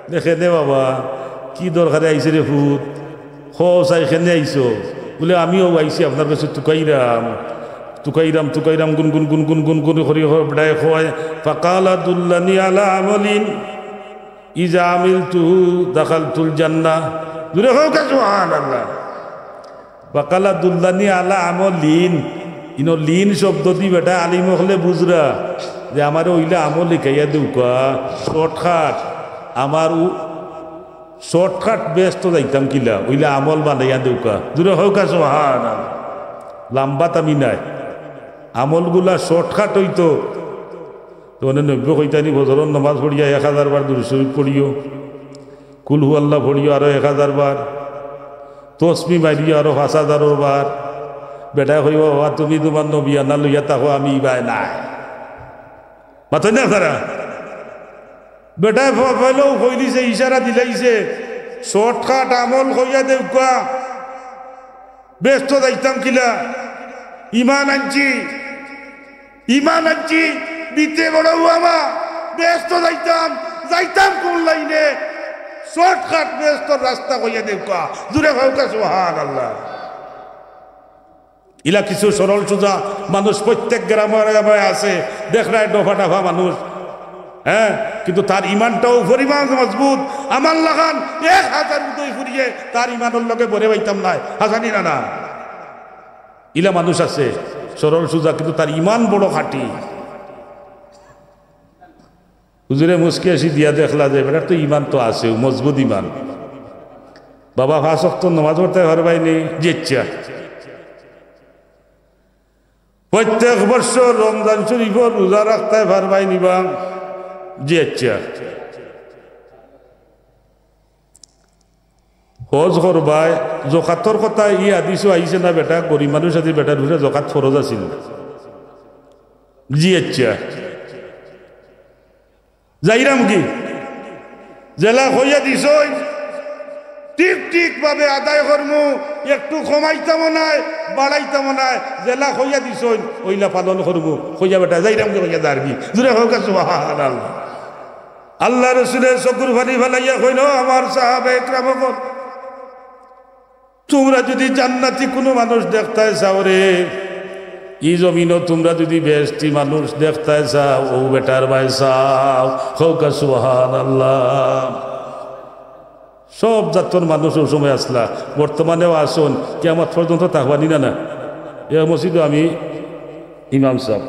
দেখে দে বাবা, কি দরকারে আইছে রে ফুত, কও চাই কেনে আইছো? বলে, "আমিও আইছি আপনার গেছে তুকাইরাম।" তুকাইরাম, তুকাইরাম, গুন গুন গুন গুন গুন গুন করি করি বেটায় কয়, "ফাকালা দুল্লানি আলা আমালিন ইজা আমিলতুহু দাখালতুল জান্নাহ।" জোরে কউক্কা সুবহানাল্লাহ। "ফাকালা দুল্লানি আলা আমালিন।" ইনো লিন শব্দদি বেটায় আলিম অকলে বুঝরা যে আমারে অইলা আমল হিকাইয়া দেউক্কা, shortcut, আমার উ-, shortcut বেহেস্তো যাইতাম কিলা, অইলা আমল বানাইয়া দেউক্কা। জোরে কউক্কা সুবহানাল্লাহ। লাম্বাত আমি নায়, আমলগুলা shortcut অইতো। তো অনে নবীয়ে কইতা নি, ফজরর নমাজ পড়িয়া এক হাজার বার দুরূদ শরীফ পড়িও, কুল হু আল্লাহ পড়িও আরো এক হাজার বার, তসবি মারিয়া আরো পাঁচ হাজারর বার। বেটায় কইবো, "বাবা, তুমি তুমার নবী আনা লইয়া থাকো, আমি ইবায় নাই।" মাতইন না তারা? বেটায় ফ-, ফেলেও কই দিছে, ইশারা দিলাইছে, "শর্টকাট আমল কইয়া দেউক্কা, বেহেস্তো যাইতাম কিলা? ইমান আনছি, ইমান আনছি, দিতে বড় আমা, বেহেস্তো যাইতাম, যাইতাম কুন লাইনে? শর্টকাট বেহেস্তর রাস্তা কইয়া দেউক্কা।" জুরে কউক্কা সুবহানাল্লাহ। ইলা কিছু সরল সুজা মানুষ প্রত্যেক গ্রামে গ্রামে আছে, দেখরায় ডফা ডাফা মানুষ, হ্যাঁ, কিন্তু তার ইমানটাও পরিমাণ মজবুত। আমার লাখান এক হাজার উদয় ফুরিয়ে তার ইমানর লগে ভরে পাইতাম নায়, হাছা নি না? না, ইলা মানুষ আছে সরল সুজা, কিন্তু তার ইমান বড় খাঁটি। হুজুরে মুচকি হাসি দিয়া দেখলা যে বেটার তো ইমান তো আছে, মজবুত ইমান। "বাবা, পাঁচ ওয়াক্ত নমাজ পড়তায় পারবায় নি?" "জি আচ্ছা।" "প্রত্যেক বৎসর রমজান শরীফর রোজা রাখতায় পারবায় নি বা?" "জি আচ্ছা।" "হজ করবায়, জকাতর কথা ই হাদিসো আইছে না বেটা? গরিব মানুষ আছে, বেটার উপরে জকাত ফরজ আছিল না?" "জি আচ্ছা।" "যাইরাম কি? যেলা কইয়া দিছইন, ঠিক ঠিক ভাবে আদায় করমু, একটু কমাইতামও নায়, বাড়াইতামও নায়, যেলা কইয়া দিছইন, ওইলা পালন করমু।" কইয়া বেটা যাইরাম কি, কইয়া যার কি। জুরে কউক্কা সুবহানাল্লাহ। আল্লার রসুলে চকুর পানি ফালাইয়া কইন, "ও আমার সাহাবা একরাম অকল, তুমরা যুদি জান্নাতি কুনু মানুষ দেখতায় চাও রে, ই জমিনো তুমরা যুদি বেহেস্তি মানুষ দেখতায় চাও, অউ বেটার বায় চাও।" কউক্কা সুবহানাল্লাহ। সব জাতর মানুষ অউ সময় আছলা, বর্তমানেও আছইন, কিয়ামত পর্যন্ত থাকবা নি না? না, এ মসজিদো আমি ইমাম সাব,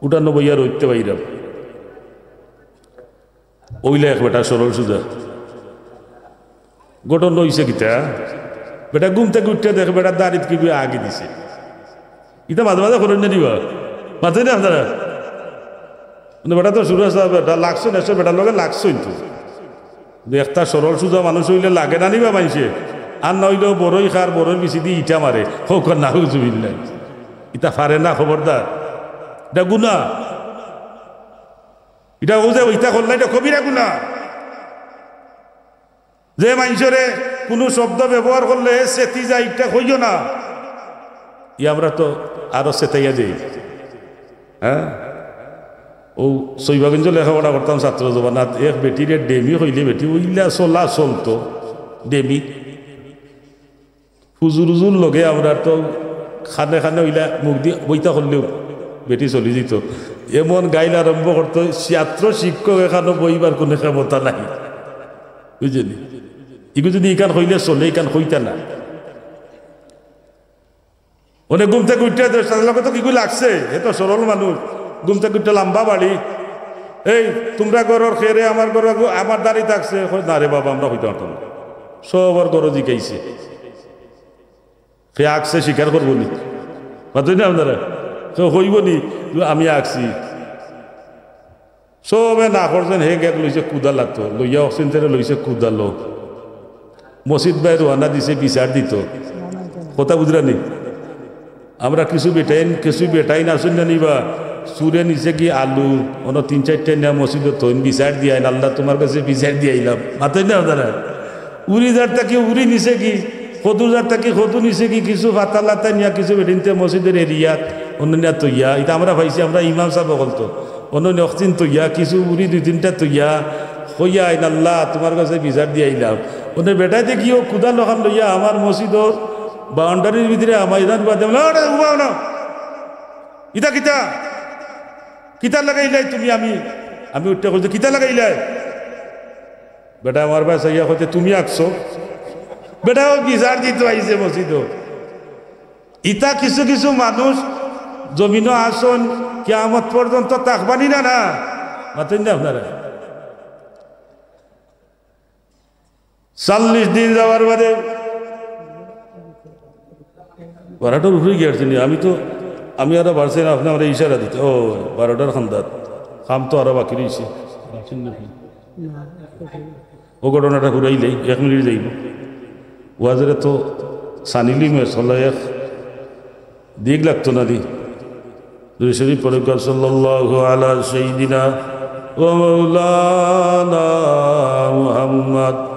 উঠানো বইয়া রইতে পাইরাম। অইলা এক বেটা সরল সুজা। ঘটনা অইছে কিতা? বেটা ঘুম থাকি উঠিয়া দেখে বেটার দাড়িত কিগুয়ে আগ দিছে। ইতা মাঝে মাঝে করইন না নি বা? মাতইন না আপনারা? মানে বেটা তো শুরু আছে, বেটা লাগছে না, সে বেটার লগে লাগছে কিন্তু। কিন্তু একটা সরল সুজা মানুষ অইলে লাগে না নি বা মানষে? আর না অইলেও বড়ই খার, বড়ই বিচিদি ইটা মারে, কউক্কা নাউজুবিল্লাহ। ইতা পারে না, খবরদার, ইটা গুনা। ইটা অউ যে ইতা করলা, ইটা কবিরা গুনা। যে মানষরে কুনু শব্দ ব্যবহার করলে চেতি যায়, ইটা কইও না। ই আমরা তো আরো চেতাইয়া দেই। হ্যাঁ, অউ সৈবাগঞ্জ লেখাপড়া করতাম ছাত্র জমানাত, এক বেটিরে ডেমি কইলে বেটি অইলা চলা চলতো, ডেমি। হুজুর হুজুর লগে আমরা তো খানে খানে অইলা মুখদি বইতা করলেও বেটি চলি দিত। এমন গাইল আরম্ভ করতো, ছাত্র শিক্ষক এখানো বইবার কুনু ক্ষমতা নাই, বুঝছইন নি? ইগু যুদি ইখান কইলে চলে, ইখান কইতা না। অনে ঘুম থাকি উঠিয়া দেখে, তার লগে তো কিগু লাগছে, এ তো সরল মানুষ। ঘুম থাকি উঠিয়া লাম্বা বাড়ি, "এই, তুমরার ঘরর খেরে আমার ঘরর আগু-, আমার দাড়ি থাকছে?" কয়, "না রে বাবা, আমরা কইতাম পারতাম না।" সবর ঘরো জিকাইছে। কে আঁকছে স্বীকার করবো নি? মাতইন না আপনারা? কেউ কইবো নি, "আমি আঁকছি"? সবে না করছইন, হে গেক লইছে কুদাল আতো, লইয়া অক্সিজেন লইছে কুদালো। মসজিদ বায় রওয়ানা দিছে বিচার দিতো। কথা বুঝরা নি? আমরা কিছু বেটাইন, কিছু বেটাইন আছইন না নি বা, চুরে নিছে কি আলু, অনো তিন চাইরটা নিয়া মসজিদো থইন, বিচার দিয়া আইন, "আল্লাহ, তুমার কাছে বিচার দিয়া আইলাম।" মাতইন না আপনারা? উরি যার থাকি উরি নিছে কি, কদু যার থাকি কদু নিছে কি, কিছু পাতা লাতা নিয়া কিছু বেটিন্তে মসজিদর এরিয়াত, অনো নিয়া তইয়া, ইতা আমরা পাইছি, আমরা ইমাম সাব অকলতো, অনো নিয়া অক্সিজেন তইয়া, কিছু উরি দুই তিনটা তইয়া, কইয়া আইন, "আল্লাহ, তুমার কাছে বিচার দিয়া আইলাম।" অনে বেটায় দেখিও কুদাল অখান লইয়া আমার মসজিদর বাউন্ডারির ভিতরে আমার ইদান বাদে, "ওরে, উবাও না, ইতা কিতা? কিতা লাগাইলাই তুমি?" আমি, আমি উঠিয়া কইছি, "কিতা লাগাইলাই?" বেটা আমার বায় চাইয়া কইতে, "তুমি আঁকছো?" বেটা অউ বিচার দিতো আইছে মসজিদো। ইতা কিছু কিছু মানুষ জমিনো আছইন, কিয়ামত পর্যন্ত থাকবা নি না, না? মাতইন না আপনারা? চল্লিশ দিন যাওয়ার বাদে বারোটার উপরে গিয়া আরছি নি। আমি তো, আমি আরো বাড়ছি না, আপনে আমারে ইশারা দিতা। ও, বারোটার খান্দাত। কাম তো আরো বাকি রইছে। অউ ঘটনাটা ঘুরাইলাই, এক মিনিট যাইবো। ওয়াজরে তো সানিলিমে চলে এক দিক লাগতো না দি। দুরূদ শরীফ পড়ুক্কা, সাল্লাল্লাহু আলা সাইয়্যিদিনা ওয়া মাওলানা মুহাম্মদ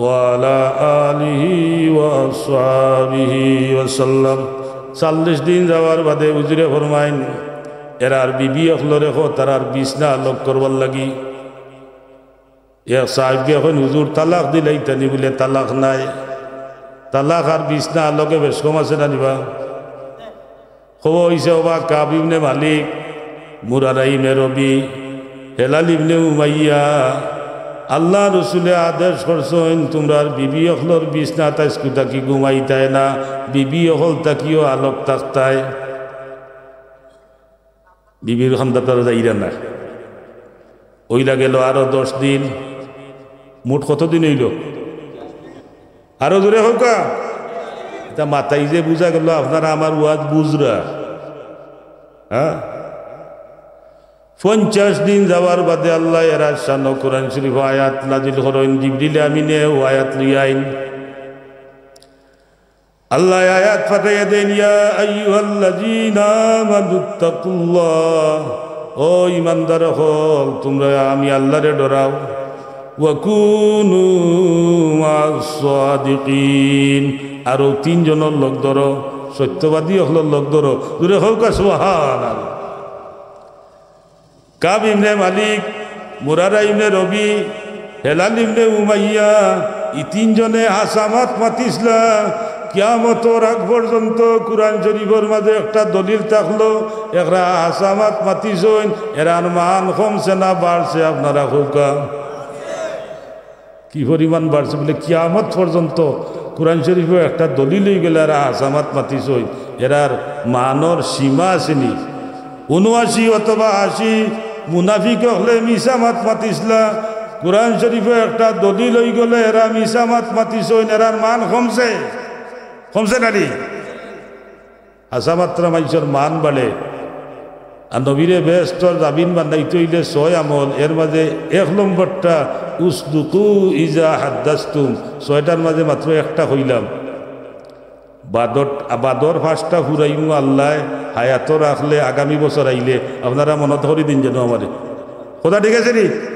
ওয়া আলা আলিহি ওয়া আসহাবিহি ওয়া সাল্লাম। চল্লিশ দিন যাওয়ার বাদে হুজুরে ফরমাইন, এরার বিবি অকলরে কও, তারার বিছনা আলগ করবার লাগি। এক সাহাবীয়ে কইন, "হুজুর, তালাক দিলাইতা নি?" বুলে, "তালাক নাই।" তালাক আর বিছনা আলগে বেশ কম আছে না নি বা? কওয়া অইছে, ওবা কাব ইবনে মালিক, মুরারা ইবনে রবি, হেলাল ইবনে উমাইয়া, আল্লার রসুলে আদেশ করছইন, তুমরার বিবি অকলর বিছনাত আইজকু থাকি ঘুমাইতায় না, বিবি অকল থাকিও আলগ থাকতায়। বিবির কান্দাত আর যাইরা না। অইলা গেল আরো দশ দিন, মোট কত দিন অইলো? আরো জোরে কউক্কা। ইতা মাতাইলে বুঝা গেল আপনারা আমার ওয়াজ বুঝরা। হ্যাঁ, পঞ্চাশ দিন যাওয়ার বাদে আল্লায় এরার শানো কোরআন শরীফো আয়াত নাজিল করইন, জিবরিল আমিনে অউ আয়াত লইয়া আইন। আল্লায় আয়াত পাঠাইয়া দেইন, "ইয়া আইয়ুহাল্লাযীনা আমানুত্তাকুল্লাহ।" ও ঈমানদার অকল, তুমরা আমি আল্লারে ডরাও। "ওয়া কুনু মা'আস সাদিকিন।" আর অউ তিনজনর লগ ধরো, সত্যবাদী অকলর লগ ধরো। জোরে কউক্কা সুবহানাল্লাহ। কাব ইবনে মালিক, মুরারা ইবনে রবি, হেলাল ইবনে উমাইয়া, ই তিনজনে হাছা মাত মাতিছলা। কিয়ামতর আগ পর্যন্ত কোরআন শরীফর মাঝে একটা দলিল থাকলো, এরা হাছা মাত মাতিছইন, এরার মান কমছে না বাড়ছে? আপনারা কউক্কা। কি পরিমাণ বাড়ছে? বুলে, কিয়ামত পর্যন্ত কোরআন শরীফো একটা দলিল অইগেলে এরা হাছা মাত মাতিছইন, এরার মানর সীমা আছে নি? ঊনআশি অথবা আশি মুনাফিক অকলে মিছা মাত মাতিছলা, কোরআন শরীফো একটা দলিল অইগেলে এরা মিছা মাত মাতিছইন, এরার মান কমছে, কমছে না নি? হাছা মাতরা মানষর মান বাড়ে। আর নবীরে বেহেস্তর জামিন বানাইতে অইলে ছয় আমল, এর মাঝে এক নম্বরটা উসদুকু ইজা হাদ্দাসতুম, ছয়টার মাঝে মাত্র একটা কইলাম। বাদর, বাদর পাঁচটা ফুরাইমু আল্লায় হায়াতো রাখলে আগামী বছর আইলে আপনারা মনত করি দিন যেন আমারে। কথা ঠিক আছে নি?